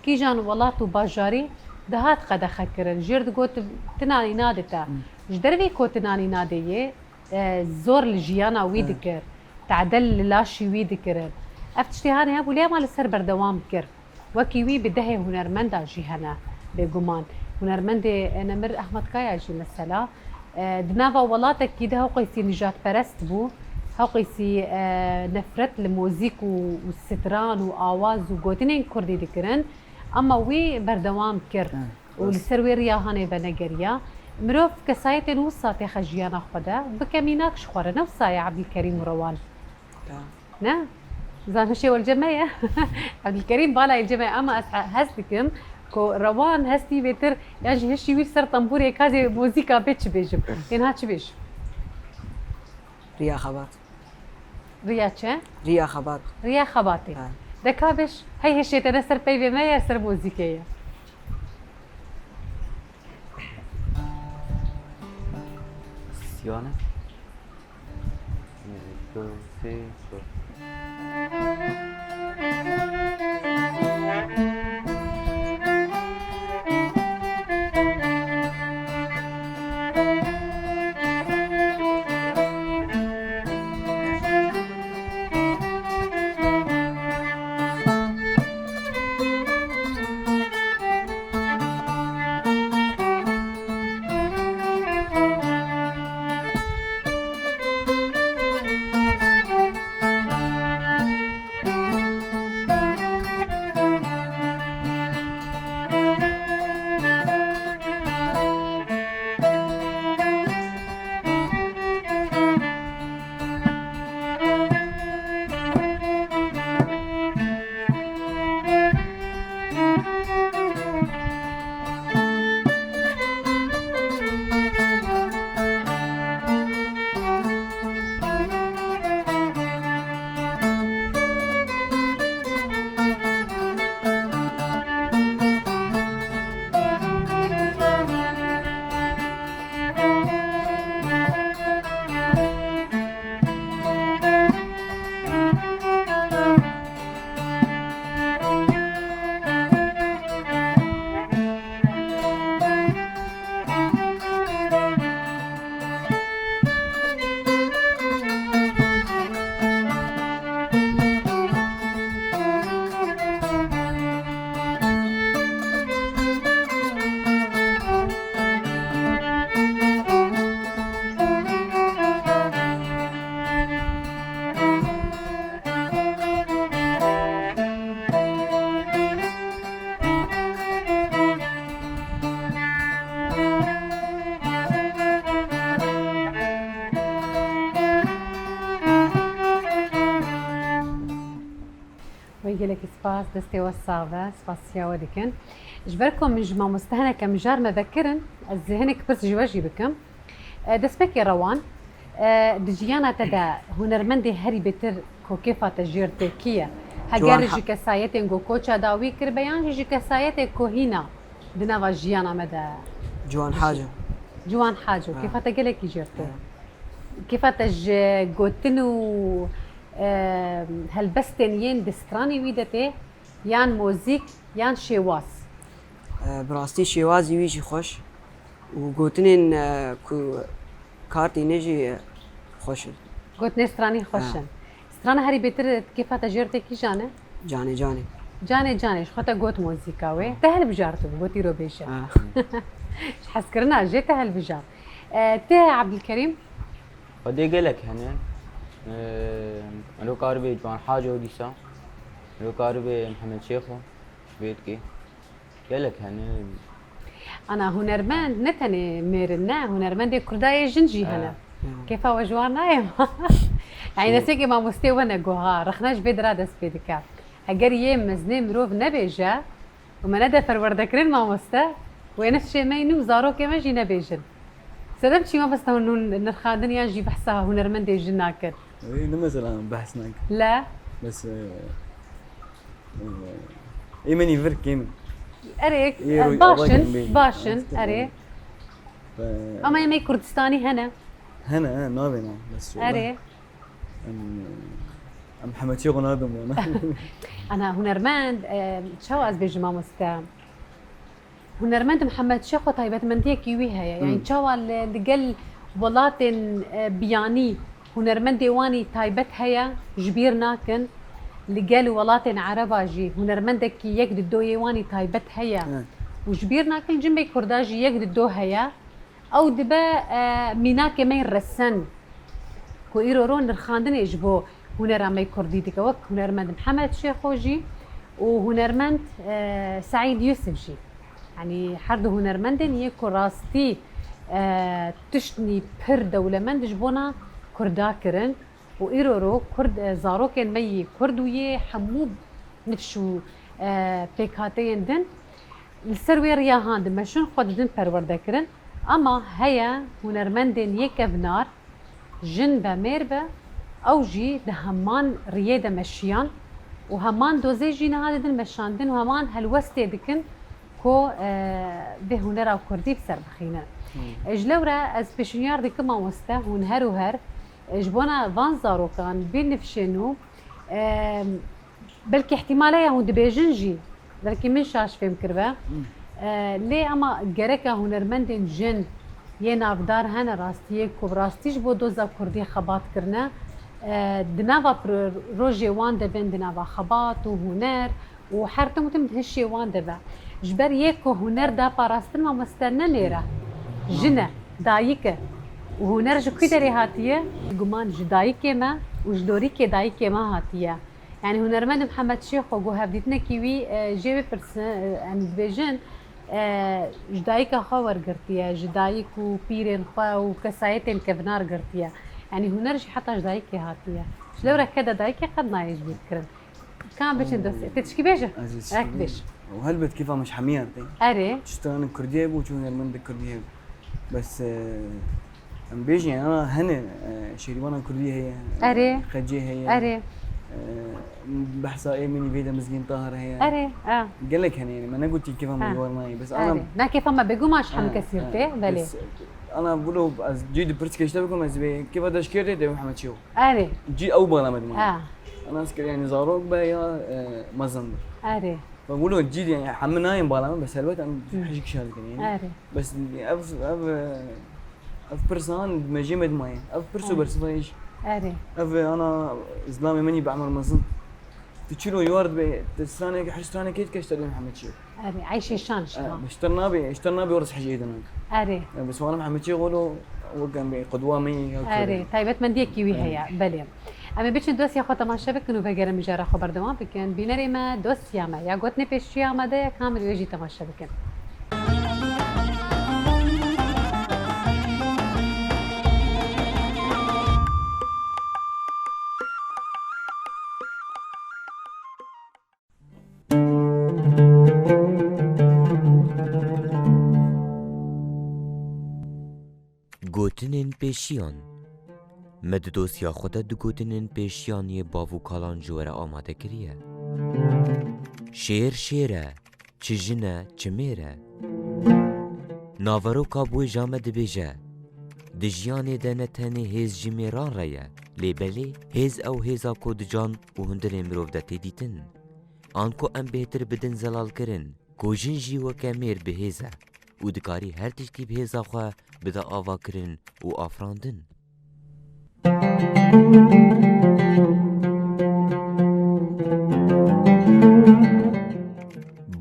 kîjan welat û bajarî dihat qedexekirin. Jêr digot, "Tinanî nadê te." Hmm. Ji dervî ku tinanî nadê yê, e, zor li jiyana wî Evet. dikir, tadel li laşî wî dikirin. Ev tiştê hanê hebû, lê ema li ser berdewam kir. Wekî wî bi dehê hunermenda jî hene, bêguman. Hunermendê Nemir Ehmed Kaya jî mesela, e, di nava welatekî de heqîsî nijadperest bû, heqîsî, e, nefret li muzîk û, û stran û awaz û gotinên kurdî dikirin, ama wî berdewam kir. Evet, û li rast. ser wê riya hanê venegeriya. Mirov kesayetên wisa têxe jiyana xwe de, bike mînak ji xwe re, ne wisa ye Ebdîlkerîm û Rewan. Ya. Ne? Zan hişê welce me ye. Ebdîlkerîm bala êlce me ye, ama ez he-, hez dikim ku Rewan hestî bêtir, yan jî hişî wî li ser tembûrê kazê muzîka bê çi bêjim. Tênha çi bêjim? Riya xebat. Riya çi? Riya xebat. Riya xebatê. Ha. De ka bêj, hey hişê te ne ser peyvê me ye, ser muzîkê ye. Siyane. Yek, du, sê, çar. Gelekî spas, destê we sax be, spasiya we dikin. Ji ber ku min ji mamoste hineke mijar me vekirin, ez hinek pirs ji we jî bikim. E, destpêkê Rewan, e, di jiyana te de hunermendê herî bêtir ku kêfa te jêr tê kî ye? Heger Ciwan Ha- ji kesayetên ku koça dawî kiribe yan jî ji kesayetê ku hîna di nava jiyana me de Ciwan dijî. Haco. Ciwan Haco, Ha. Kêfa te gelekî jêr tê. Ha. Kêfa te ji gotin û, e, helbestên yên di stranê wî de tê, yan mozîk, yan şêwaz? E, bi rastî şêwazî wî jî xweş û gotinên, e, ku kar tîne jî, e, xweş in. Gotinê stranî xweş Ha. in. Strana herî bêtir kêfa te jêr tê kîjan e? Canê canê. Canê canê, ji xwe te got mozîka wê. Ha. Te hilbijartibû, got îro bêje. Ha. Ji hezkirina jê te hilbijart. E, te Ebdulkerîm? Xwedê gelek hene. E, ero karibe Ciwan Haco dîsa. Ero karibe Mihemed Şêxo. Ji vê dikê. Gelek hene. Ana hunermend ne tenê mêr in, ne, hunermendê Kurda yê jin jî hene. Ha. Kêfa we ji wan nayê ma? Yani Şû- destpêkê mamostê we ne goha, rexne ji vê dira dest pê dike. Heger yê mezinê mirov nebêje û me nede perwerdekirin mamoste, wê nifşê me yî nû zarokê me jî nebêjin. Sedef çî mamoste hûn, hûn nirxandin yan jî behsa hunermendê jin nakin? Ê, ne mesela behs nakin. Le? Bes, e, Ê, min î vir kêm in. Erê, Ê, e, roy- baş in, ava baş in, kim bê? Erê. Ama em ê Kurdistanî hene. Hene, he, navê ne? Bes Erê. Em, em Hemetiye xwe nadin bona. Ana hunermend, e, çawa ez bêjim mamoste? Hunermend Mihemed Şêxo taybetmendiyekî wî heye. Yani Hmm. çawa li, li gel welatên, e, biyanî hunermendê wan î taybet heye, ji bîr nakin. Li gel welatên Ereba jî hunermendekî yek di do yê wan î taybet heye. Evet. Û ji bîr nakin, cimê Kurda jî yek di do heye. Ew dibe, e, mînakê me resen ku îro ro nirxandinê ji bo hunera me kurdî dike, wek hunermend Mihemed Şêxo jî û hunermend, e, Seîd Yusuf jî. Yanî her du hunermendên yê ku rastî, e, tiştnî pir dewlemend ji bona Kurda kirin û îro ro Kurd, e, zarokên me yî Kurd û yê hemû nifş û, e, pêkhateyên din li ser wê riya han dimeşin, xwe didin perwerdekirin. Ama heye hunermendên yê kevnar, jin be mêr be, ew jî di heman riyê de meşiyan û heman dozê jî niha didin meşandin û heman helwestê dikin ku, e, vê hunera kurdî bi ser bixîne. Hmm. E, ji lewre ez pêşniyar dikim mamoste, hûn her û her, e, ji bona van zarokan binifşên û, e, Belkî ihtimal heye hûn dibêjin jî, belkî min şaş fêm kiribe. Hmm. E, lê ema gereka hunermendên jin yê navdar hene rastiyê ku bi rastî ji bo doza kurdî xebat kirine, e, di nava pro-, rojê wan de bin, di nava xebat û huner û her tim û tim di hişê wan de be. Ji ber yê ku huner da parastin mamoste ne mêr e, jin e, dayik e. Û huner ji ku derê hatiye? Guman ji dayikê me û ji lorîkê dayikê me hatiye. Yani hunermend Mihemed Şêxo ku hevdîtinekî wî, e, jê bipirsin, e, em dibêjin, e, ji dayika xwe wergirtiye, ji dayik û pîrên xwe û kesayetên kevnar girtiye. Yani huner jî heta ji dayikê hatiye. Ji lewre keda dayikê qet nayê ji bîr kirin. Ka em biçin dosyê. Tê tişkî bêje? Ez ê tişkî Ek bêj. Û helbet kêfa min ji hemî yer tê. Erê. Çi stranên kurdî hebû, çi hunermendê kurdî hebû. Bes, e, em bêjin, ya, hene, e, şêrîvana kurdî heye, e, Erê. Xecê heye, Erê. E, behsa ê min î vê de Mizgîn Tahir heye. Erê, a. Gelek hene, yani, me negotî kêfa me Ha. War nayê. Bes ana Erê. Na kêfa me bêguman ji hemû Ha, kesî ha. Tê, belê. Bes, ana, wilo ez cî di pirs kêşte bikim, ez bê kêfa deşkêr tê, tê Mihemed Çêxo. Erê. Cî ew bala me diman. Ha. Ana ez kir, yani, zarok be ya, e, mezin be. Erê. Ve wilo cî de, yani, hemû nayên bala me, bes helbet em Hı. hijik şer dikin, yani. Erê. Bes ev, ev, ev pirsan me jê me dimayê. Ev pirs û Erê. bersiva hêj. Erê. Ev ana zilamê min î bi emir mezin. Tu çilo yuar dibe, tu stranê, her stranê kê dike ji te dê Mihemed Çêxo. Erê, eyşê şan şima. E, bi ştir nabê, ştir nabê orz hejê dinan. Erê. E, bi swanim Mihemed Çêxo lo, wek em bê qudwa me ya Erê, kurdê. Taybetmendiyekî wî Erê. heye, belê. Em ê biçin dosya xwe temaşe bikin û vegerin mijara xwe berdewam bikin. Bînerê me, dosya me ya gotinê pêşiya me de ye, ka em li wê jî temaşe bikin. Gotinên pêşiyan. Me di dosya xwe de du gotinên pêşiyan yê bav û kalan ji we re amade kiriye. Şêr şêr e, çi jin e, çi mêr e. Naveroka Bûêja me dibêje, di jiyanê de ne tenê hêz ji mêran re ye, lê belê hêz ew hêza ku di can û hundirê mirov de tê dîtin. An ku em bêhtir bidin zelalkirin, ku jin jî weke mêr bi hêz e û dikarî her tiştî bi hêza xwe bide avakirin û afirandin.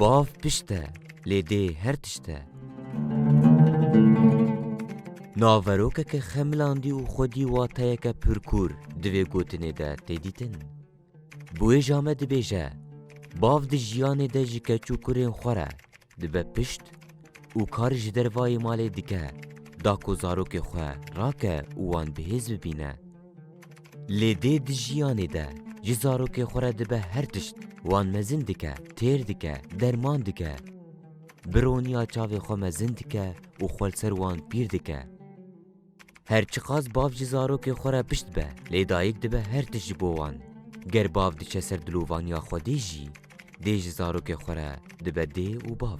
Bav pişt e, lê dê her tişt e. Naverokeke xemilandî û xwedî wateyeke pir kûr di vê gotinê de tê dîtin. Bûêja me dibêje, bav di jiyanê de ji keç û kurên xwe re dibe pişt û kar ji dervayê malê dike, da ku zarokê xwe rake û wan bi hêz bibîne. Lê dê di jiyanê de ji zarokê xwe re dibe her tişt, wan mezin dike, têr dike, derman dike. Bi roniya çavê xwe mezin dike û xwe li ser wan pîr dike. Her çiqas bav ji zarokê xwe re pişt be, lê dayik dibe her tişt ji bo wan. Ger bav diçe ser dilovaniya Xwedê jî, dê ji zarokê xwe re dibe dê û bav.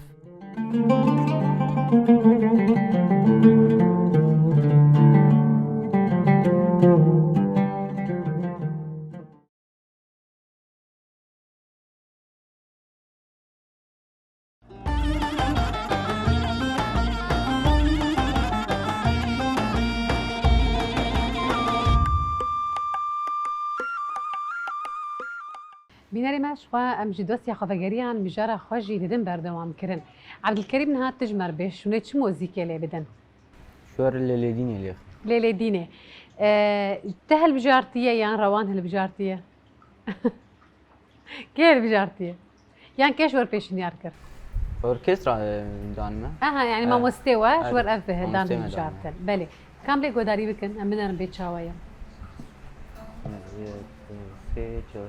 Bînerê me, ji xwe em ji dosya xwe vegeriyan, mijara xwe jî didin berdewamkirin. Ebdilkerîm, niha tu ji me re bê, şûnê çi mozîkê lê bidin? Ji we re Lêlêdînê lêxin. Lêlêdînê. E, te hilbijartiye yan Rewan hilbijartiye? Kê hilbijartiye? Yan kê ji we re pêşniyar kir? Orkestra, e, dan me. Aha, yani Evet. mamostê we ji Evet, we re ev dan mamostê me dan hilbijartin. me. Belê. Kam lê guhdarî bikin, em binerin bê çawa ye. Yek, du, sê, çar.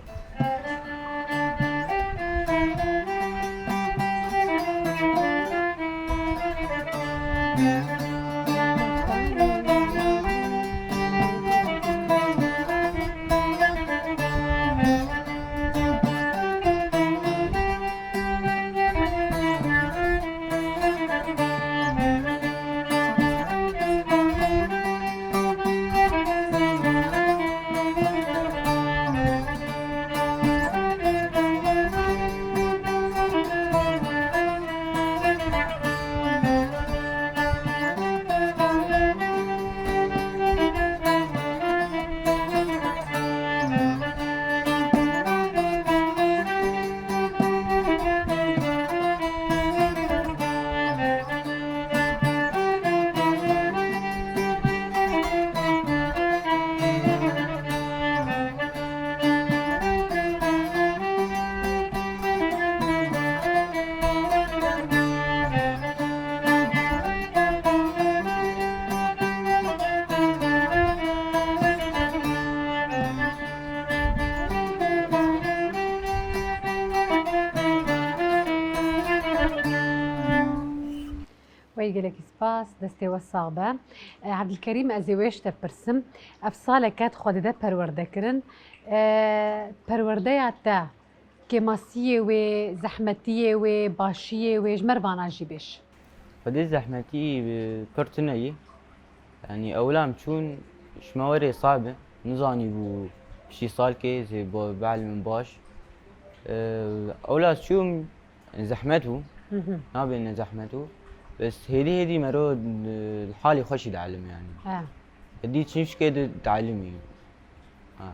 Wey gelekî spas, destê we sax be. E, Ebdilkerîm, ez ê wê ji te pirsim. Ev saleke di xwe dide perwerdekirin. E, perwerdeya te, kêmasiyê wê, zehmetiyê wê, başiyê wê, ji me re vana jî bêj. Xwedê zehmetî, e, pir tune ye. Yanî ewla em çûn ji me werê sabe, nizanîbû piştî salkê zê bo-, bielîmin baş. E, ewla çûm, zehmet bû. Hı hı. Nabêne zehmet bû. Bes hêdî hêdî mero, e, li halî xweşî dielime yanî. He. Hêdî çi şikê di-, dielime. Ha.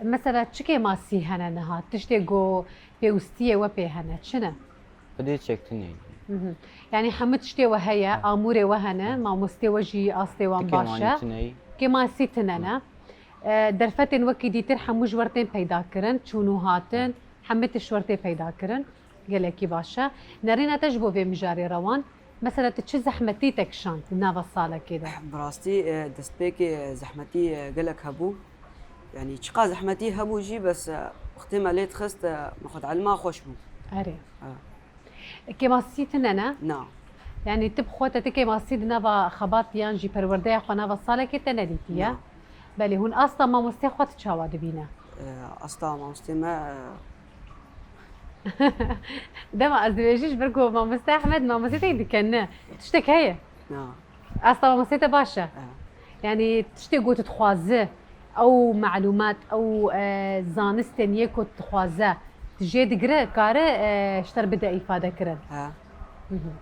Mesela çi kêmasî hene niha? Tiştê ku pêwistiyê we pê hene, çi ne? Xwedê çektinê. Mhm. Yanî hemû tiştê we heye, Ha. amûrê we hene, Ha. mamostê we jî astê wan Ti baş e. kêmanî tune ye. Kêmasî tune ne. Ha. E, derfetên wekî dîtir hemû ji we re tên peyda kirin, çûn û hatin, Ha. hemû tişt ji we re tê peyda kirin. Gelekî baş e. Nerîna te ji bo vê mijarê Rewan. Mesela tu çi zehmetî te kişand di nava salekê de? Bi rastî, e, destpêkê, e, zehmetî, e, gelek hebû. Yanî çiqa zehmetî hebû jî, bes, e, wextê me lê dixist, e, me xwe dielima xweş bû. Erê. Ha. Kêmasî tune ne? Na. Yanî tu bi xwe te, tu kêmasî di nava xebat yan jî perwerdeya xwe nava salekê te nedîtiye? Na. Belê, hûn asta mamostê xwe tu çawa dibîne? E, asta mamostê me, e, Dema ez dibêjim ji ber ku mamoste Ehmed, mamoste te dikene. Tiştek heye? Na. Asta mamoste te baş e? E. Yanî tiştê ku tu dixwaze, ew melûmat, ew, e, zanistên yê ku tu dixwaze, tu jê digire, kare, e, ji te re bide îfade kirin? He. Mhm.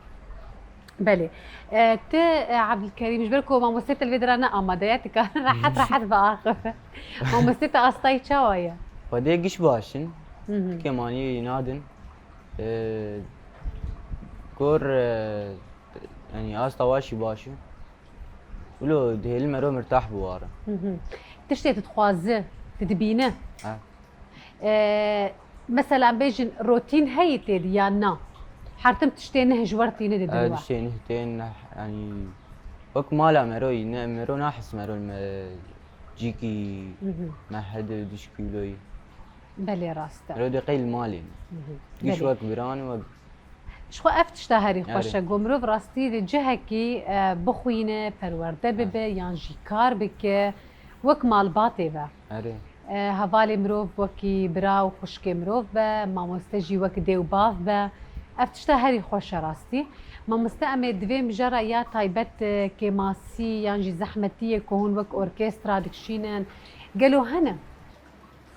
Belê. E, tu, e, Abdülkerim, ji ber ku mamoste te li vê dera ne amade ye, tu kare rehet rehet biaxive. Mamoste te astayî çawa ye? Xwedê giş baş in. Mhm. Kêmanî nadin. E, gor, e, yanî asta wa jî baş e. Wilo dihêlin mero mirtah biwarin. Mhm. Tiştê tu dixwaze, tu dibîne? Ha. E, mesela bêjin rotîn heyî tê di yan na? Her tim tiştê neh ji we re tîne di din. E, tiştê neh tên, neh, yanî wek mala mero yî, ne, mero nahis mero me cîkî, mhm, me hedi dişkîloyî. Belê rast e. Mero dê qey li malê ne. Mhm. Giş, belê, wek biran, wek Ji xwe ev tişta herî xweş e, erê, ku mirov rastî di cihekî, e, bixwîne, perwerde bibe, erê, yan jî kar bike, wek malbatê be. Erê. E, hevalê mirov wekî bira û xwişkê mirov be, mamoste jî wek dê û bav be. Ev tişta herî xweş e rastî. Mamoste, em ê di vê mijara ya taybet, e, kêmasî yan jî zehmetiyê ku hûn wek orkestra dikişînin, gelo hene?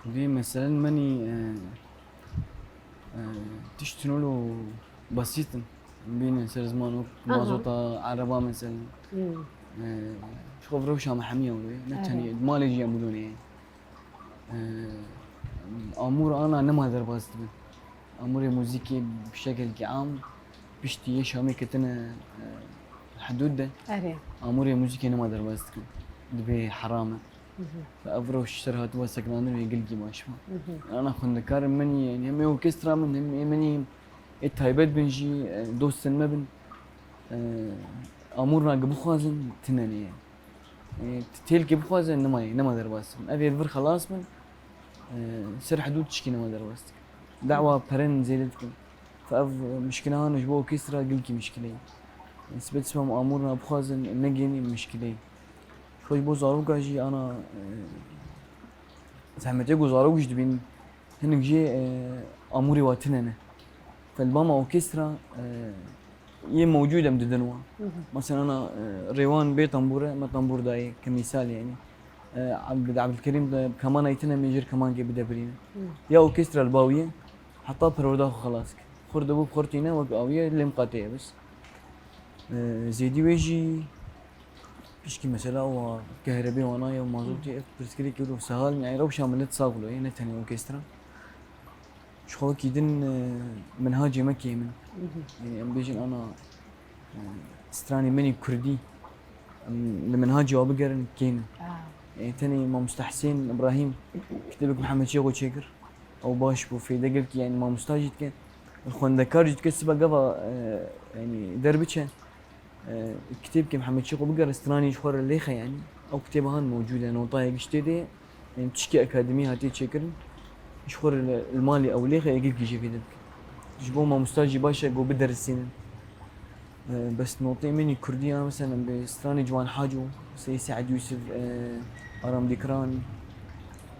Xwedî meselen menî, e, e, tişt hino lo besît in. Bînin ser ziman wek, aha, mazota, ereba meselen. Hmm. E, ji xwe rewşa me hemî ew e. Ne, erê, tenê, malê jî em wilo ne. E, amûr ana nema derbas dibin. Amûrê muzîkê bi şekelkî am, piştî yê Şamê ketine, e, hidûd de. Erê. Amûrê muzîkê nema derbas dikin. Dibê heram e. Mhm. Ev rewş ser hatiba sekinandin wê gelkî baş bû. Mhm. Ana xwendekar min, yanî hem ê orkestra min, hem ê min ê taybet bin jî, e, dostên me bin. E, amûrna ku bixwazin, tine ne ye. E, têlkê bixwazin, nema ye, nema derbas bin. Ev ê li vir xelas bin, e, ser hidûd tişkî nema derbas dikin. Dawa peren zêde dikin. Fe ev mişkile han ji bo orkestra gelkî mişkile ye. Sibet sibam amûrna bixwazin, negênî mişkile ye. Xwe ji bo zaroka jî ana, e, zehmetê ku zarok jî dibînin, hinek jê, e, amûrê wa tine ne. Felbama orkestra, e, yê mewcûd em didin wa. Hı hı. Mesela ana, e, Rêwan bê tambûr e, me tambûr dayê, ke mîsal yanî. E, Abd-, Abdülkerim de kemanayê tine, em ê jê re kemankê bide birîne. Hı. Ya orkestra li ba wî ye, heta perwerda xwe xelas kir. Xurt dibû, xurt tîne, wek awiye lêm qateye bes. E, zêdî wê jî pişkî mesela wa kehrebê wana ya mazotê, ev pirsgirêkê wilo sehal, yani rewşa milet sax wilo ye, ne tenê orkestra. Ji xwe wekî din, e, minhacê me kêm in. Mhm. Yani em bêjin ana, e, stranê min ê kurdî, em li minhacê wa bigerin kêm in. Ah. Yani tenê mamoste Husên Îbrahîm kitêbek Mihemed Şêxo çêkir. Ew baş bû, fêde gelkî, yani mamosta jî dike, xwendekar jî dike, sibe gava, e, yani derbiçe, e, kitêbkê Mihemed Şêxo bigere, stranê ji xwe re lêxe, yani ew kitêba han mewcûd e, notayê giş tê de ye, yani tişkê akademî hatiye çêkirin, ji xwe re li, li malê ew lêxe, yekekî jê fêde bike. Ji bo mamosta jî baş e ku biderisînin. E, bes notê min ê kurdî ya, mesela, em bê stranê Ciwan Haco, Seyîd Seîd Yûsif, e, Aram Dîkran,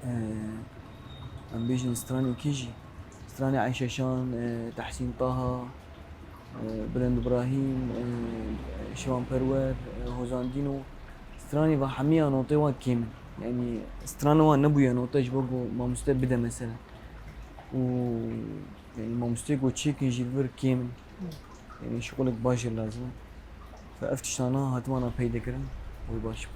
e, em bêjin stranê kî jî, stranê Eyşe Şan, e, Tehsîn Taha, e, Bilind Îbrahîm, e, Şivan Perwer, e, Hozan Dîno, stranê va hemiya notê wan kêm in. Yanî strana wan nebûye note ji bo ku mamoste bide mesela. Û yanî mamosteyê ku çêkin jî li vir kêm in. Hı. Yanî şixulek baş jî lazim e. Fe ev tiştana hatimana peyde kirin, wê baş bû.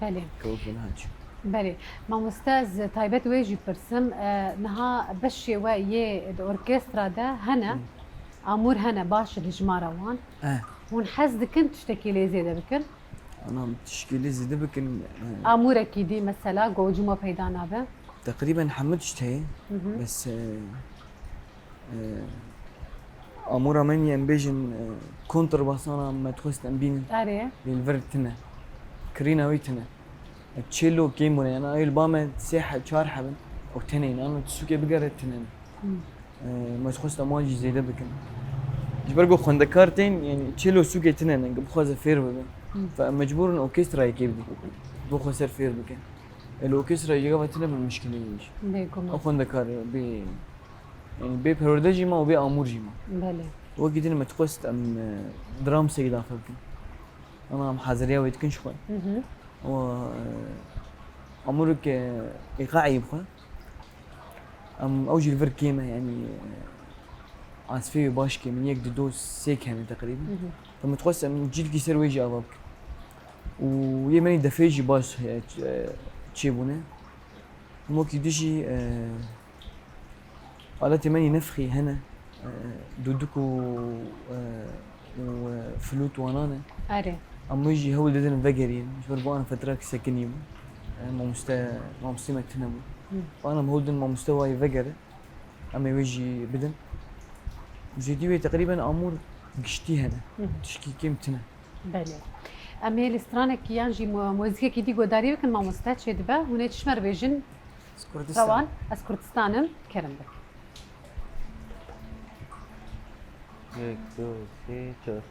Belê. Kewik bû niha çû. Belê. Mamoste, ez taybet wê jî pirsim. E, niha beşê we yê di orkestra de hene. Hı. Amûr hene, baş e dijmara wan. E. Hûn hez dikin tiştekî lê zêde bikin? Ana, tişkî lê zêde bikin, e, Amûrekî dî mesela, ku cuma peyda nabe? Teqrîben hemû tişt heye. Hı hı. Bes, e, e, amûra me nî em bêjin, e, kontrabasana me dixwest em bînin. Erê. Lê li vir tine. Kirîna wî tine. E, çelo kêm bûne, yani ew li ba me sê he-, çar hebin. Ew tenê ne, ama sûkê bigere tine ne. Hı. E, me dixwest em wan jî zêde bikin. Ji ber ku xwendekar tên, yani çêlo sûkê tine ne, ku bixwaze fêr bibe. Hı. Fe mecbûr in orkestrayekê bidin. Bo xwe ser fêr bikin. E, li orkestrayê cigava tine bi mişkilê ye jî. Bêguman. Ew xwendekar bê, yani bê perwerde jî ma û bê amûr jî ma. Belê. Wekî din me dixwest em, e, dram seyda xwe bikin. Ana em haziriya wê dikin ji xwe. Hı hı. Ew, e, amûrek, e, îqaî bi xwe. Em, ew jî li vir kêm e, yanî, e, asfê wê baş kêm in, yek, du, do, sê kêm in teqrîben. Mhm. Em dixwest em cîlkî ser wê jî ava bikin. Û yê me yî defê jî baş, e, ç-, e, çêbûne. Hemokî dî jî, e, aletê me yî nefxî hene. E, dûdûk û, e, û, e, flût wana ne. Erê. Em wê jî hewl didin vegerîn. Ji ber ku an fetrek sekinî bû. E, mamoste, mamostê me tune bû. Hı. An em hewl din mamoste wayê vegere. Em ê wê jî bidin. Jêdî wê teqrîben amûr giştî hene. Hı hı. Tişkî kêm tune. Belê. Em ê li stranekî yan jî mu-, muzîkekî dî guhdarî bikin, mamoste çêdibe. Hûn ê çi ji me re bêjin? Ez Kurdistan. Rewan, ez Kurdistan im, kerem bikin. Yek, du, sê, çar.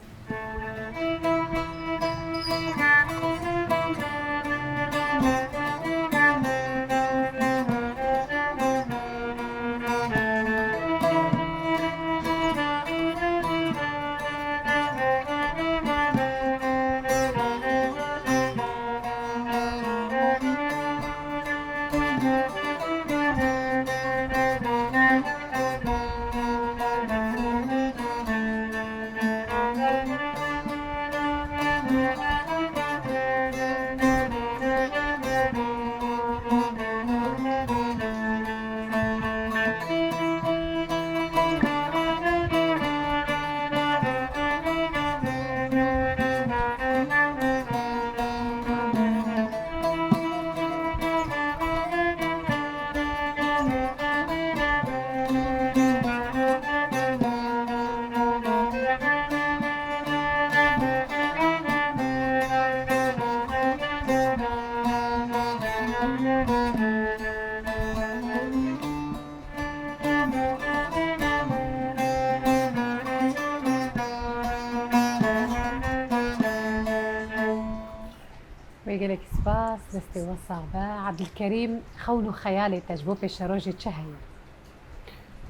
Wê gelekî spas, destê we sax be. Ebdulkerîm, xewn û xeyalê te ji bo pêşerojê çi heye?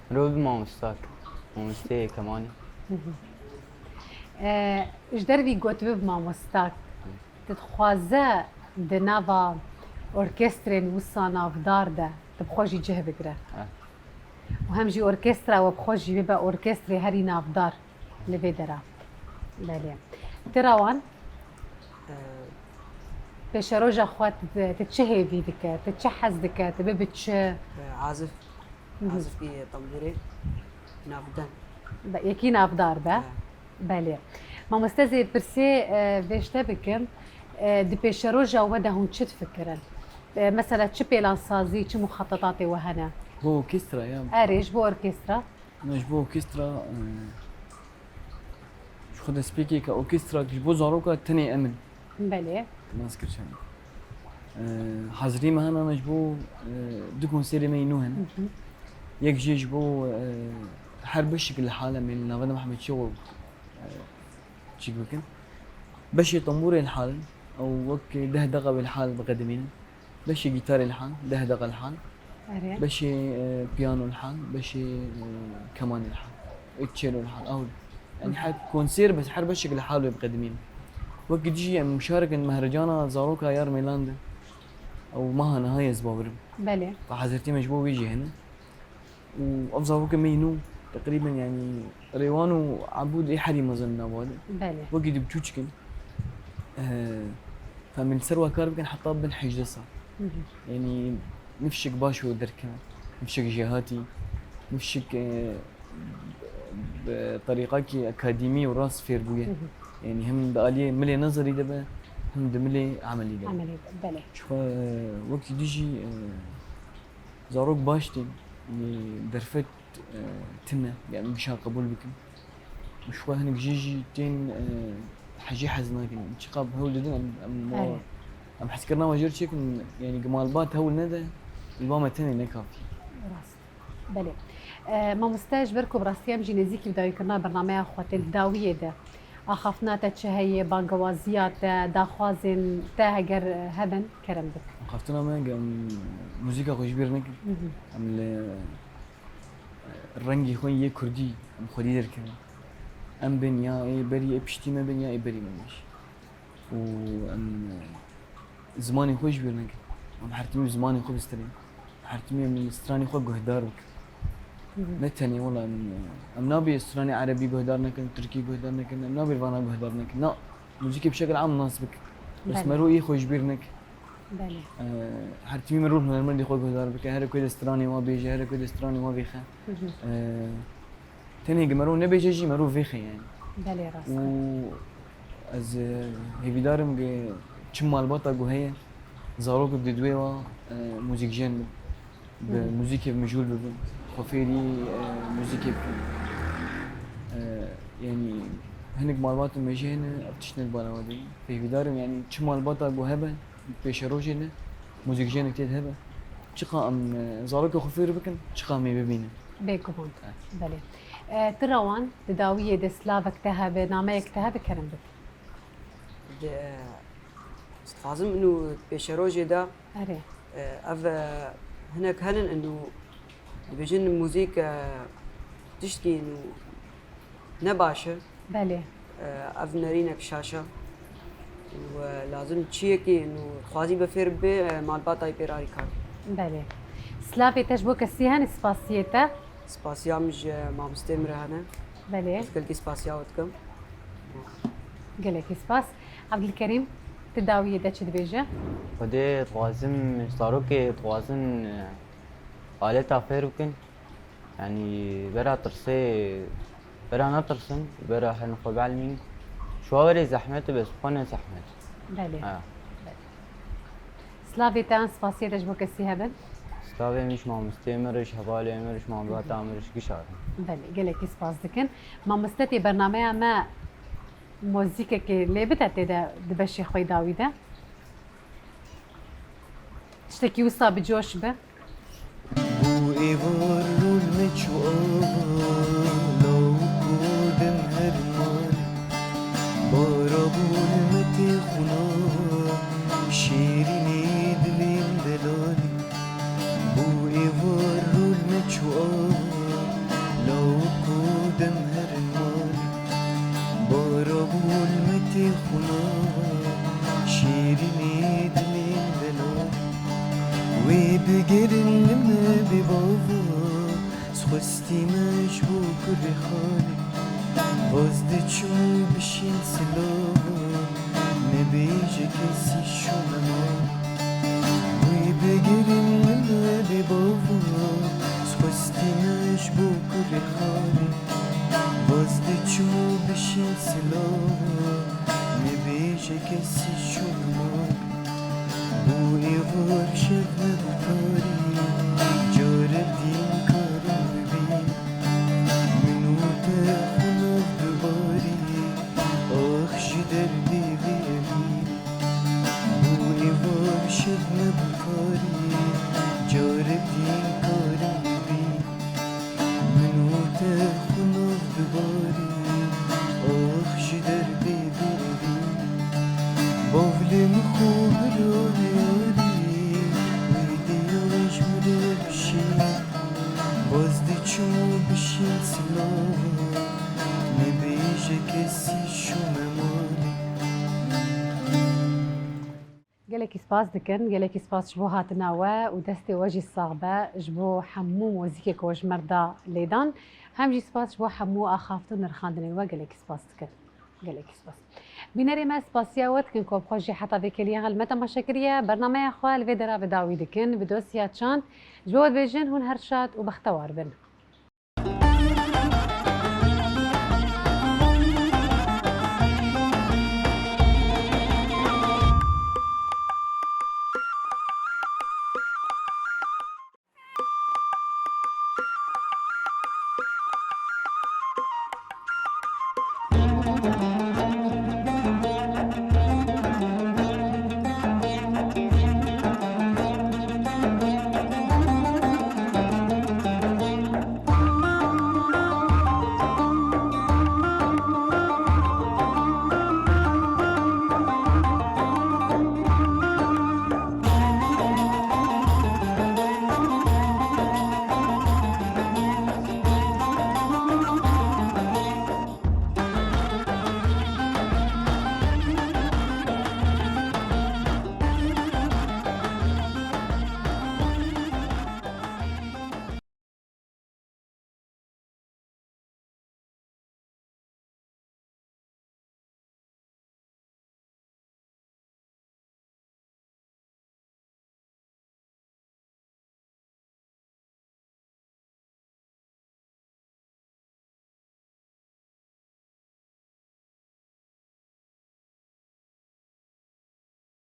Mirov bi mamostak, mamosteyê kemanê. Hı hı. E, ji dervî got bibe mamostak, tu dixwaze di nava orkestrên wisa navdar de tu bi xwe jî cih bigire? Eh. Û hem jî orkestra we bi xwe jî bibe orkestrê herî navdar li vê dera. Belê. Ti Rewan? Ee, Pêşeroja xwe tu, tu çi hêvî dike, tu çi hez dike, tu bibe çi? Ee, azif, Hı hı. Azifkî tembûrê navdar. Be-, yekî navdar be? Ee. Belê. Mamoste, zê pirsê, e, vê ji te bikim. E, di pêşeroja we de hûn çi difikirin? E, mesela çi pêlansazî, çi muxatetatê we hene? Bo orkestra ya. Erê, ji bo orkestra. Ji bo orkestra, e, ji xwe destpêkê ke orkestra ji bo zaroka tenê em in. Belê. Nas kir çend. E, hazirî me hene ji bo, e, du konserê me yî nû hene. Hı hı. Yek jê ji bo, e, her beşik li hal em ê li navenda Mehmetçî û, e, çîk bikin. Beşê tembûrê li hal in, ew wek deh deqa wê li hal biqedimînin. Beşê gîtarê li hal, deh deqa li hal. Erê. Beşê, e, piyano li hal, beşê, e, kemanê li hal. Ê çêlo li hal. Ew, yani Hı. her konser bes her beşek li hal wê biqedimînin. Wekî dijî em muşarekin mehrecana zaroka yar mêlan de. Ew maha niha ye ez bawerim. Belê. Ve hazirtî me ji bo wê jî hene. Û ev zarokê me yî nû teqrîben, yanî Rêwan û Ebûd ê herî mezin nava de. Belê. Wekî di biçûçik in. Eh, em ê li ser wa kar bikin heta bin hejdeh sal. Hı hı. Yanî nifşek baş û derkeve. Nifşek jêhatî. Nifşek, eh, bi terîqakî akademî û rast fêr bûye. Hı hı. Yanî hem di aliyê milê nezerî de be, hem di milê emelî de be. Emelî de, belê. Ji xwe, eh, wekî dijî, eh, Zarok baş tên, lê derfet, e, tune, yani gişa qebûl bikin. Û ji xwe hinek jê jî tên, e, hejî hez nakin. Çiqa bi hewl didin em, em, Evet. Em hezkirina we jê re çêkin, yani gi malbat hewl nede, li ba me tenê ne kafî. Rast. Belê. E, mamoste, ji ber ku bi rastî em jî nêzîkî bi dawîkirina bernameya xwe tên, di dawiyê de axaftina te çi heye, bangewaziya te, daxwazên te heger hebin, kerem bik. Axaftina me, em muzîka xwe ji bîr nekin. Hı hı. Em li rengê xwe yê kurdî em xwedî derkevin. Em bên ya ê berî, ê piştî me bên ya ê berî me bêjî. Û em, e, zimanê xwe ji bîr nekin. Em her timî zimanê xwe bistirin. Her timî em stranê xwe guhdar bikin. Hı hı. Ne tenê wela em, em nabê stranê erebî guhdar nekin, tirkî guhdar nekin, em nabê vana guhdar nekin. Na, muzîkê bi şekil am nas bikin. Bes Belê. Mero yê xwe ji bîr nekin. Belê. E, her timî mero hunermendê xwe guhdar bike, her ku de stranê wa bêje, her ku de stranê wa vêxe. Hı hı. E, Tenê gi mero nebêje jî mero vêxe yani. Belê, rast e. Û ez, e, hêvîdar im gi çi malbata ku heye, zarok bi didwê wa, e, muzîkjen bin. Bi Hı hı. muzîkê mijûl bibin. Xwe fêrî, e, muzîkê bikin. E, yani hinek malbatên me jî hene, ev tişt ne di bala we de ye. Hêvîdar im yani çi malbata ku hebe, pêşerojê ne, muzîkjenek tê de hebe. Çiqa em, e, zarokê xwe fêr bikin, çiqa em ê bibînin. Bêguman. Evet. Belê. E, tu Rewan, di dawiyê de silavek te hebe, nameyek te hebe, kerem bik. De, dixwazim inu pêşerojê de, Erê. e, ev, e, hinek henin inu dibêjin muzîk, e, tiştkî inu ne baş e. Belê. E, ev nerînek şaş e. Û, e, lazim çiyekî û dixwazî bi fêr bibe, e, malbatayê pê re alîkar. Belê. Silavê te ji bo kesî hene, spasiyê te? Spasiya min ji mamosteyê min re hene. Belê. Ez gelkî spasiya we dikim. Gelekî spas. Abdulkerîm, tu dawiyê de çi dibêje? Xwedê dixwazim, zarokê dixwazin, e, aleta fêr bikin. Yanî bera tirsê, bera netirsin, bera herin xwe bielmînin. Ji wa werê zehmet e, bes xwe ne zehmet. Belê. Ha. Belê. Silavê te an spasiyê te ji bo kesî hebin? Silavê min ji mamosteyê min re, ji hevalê min re, ji malbata min re, ji gişa re. Belê, gelekî spas dikin. Mamoste, tê bernameya me mozîkekê lê bide tê de di beşê xwe yê dawî de. Tiştekî wisa bi coş be. Bû êvar rûl me çû ava, lawik û dem her mal. Bara bû li me tê xwina, şêrînê dilên delalî. Bû êvar rûl me çû ava, lawik û dem her mal. Bara bû li me tê xwina, şêrînê dilên delal. Wê bigerin li me bê bava, xwestî me ji bo kurê xalê. Vaz diçim û bişîn silava, nebêje kesî şûne mal. Wê bigerin li me bê bava, xwestî me ji bo kurê xalê. Vaz diçim û bişîn silava, nebêje kesî şûne mal. Bû êvar şev me bû tarî, carek dîn karim bibîn. Min û te xwe nav dibarî, ax ji derdê vê evîn. Bû êvar şev me bû tarî, carek dîn karim bibîn. Min û te xwe nav dibarî, ax ji derdê bêrî. Bavlê min xwe bira diyarî, wê diya ji min re bişî. Vaz diçim û bişîn silava, nebêje kesî şûme malê. Gelekî spas dikin, gelekî spas ji bo hatina we û destê we jî sax be ji bo hemû muzîkê ku we ji me re da lêdan. Hem jî spas ji bo hemû axaftin û nirxandinên we, gelekî spas dikin. Gelekî spas. Bînerê me, spasiya we dikin ku bi xwe jî heta vê keliyan li me temaşe kiriye. Bernameya xwe li vê dera bi dawî dikin, bi dosiya çand. Ji bo we dibêjin hûn her şad û bextewar bin.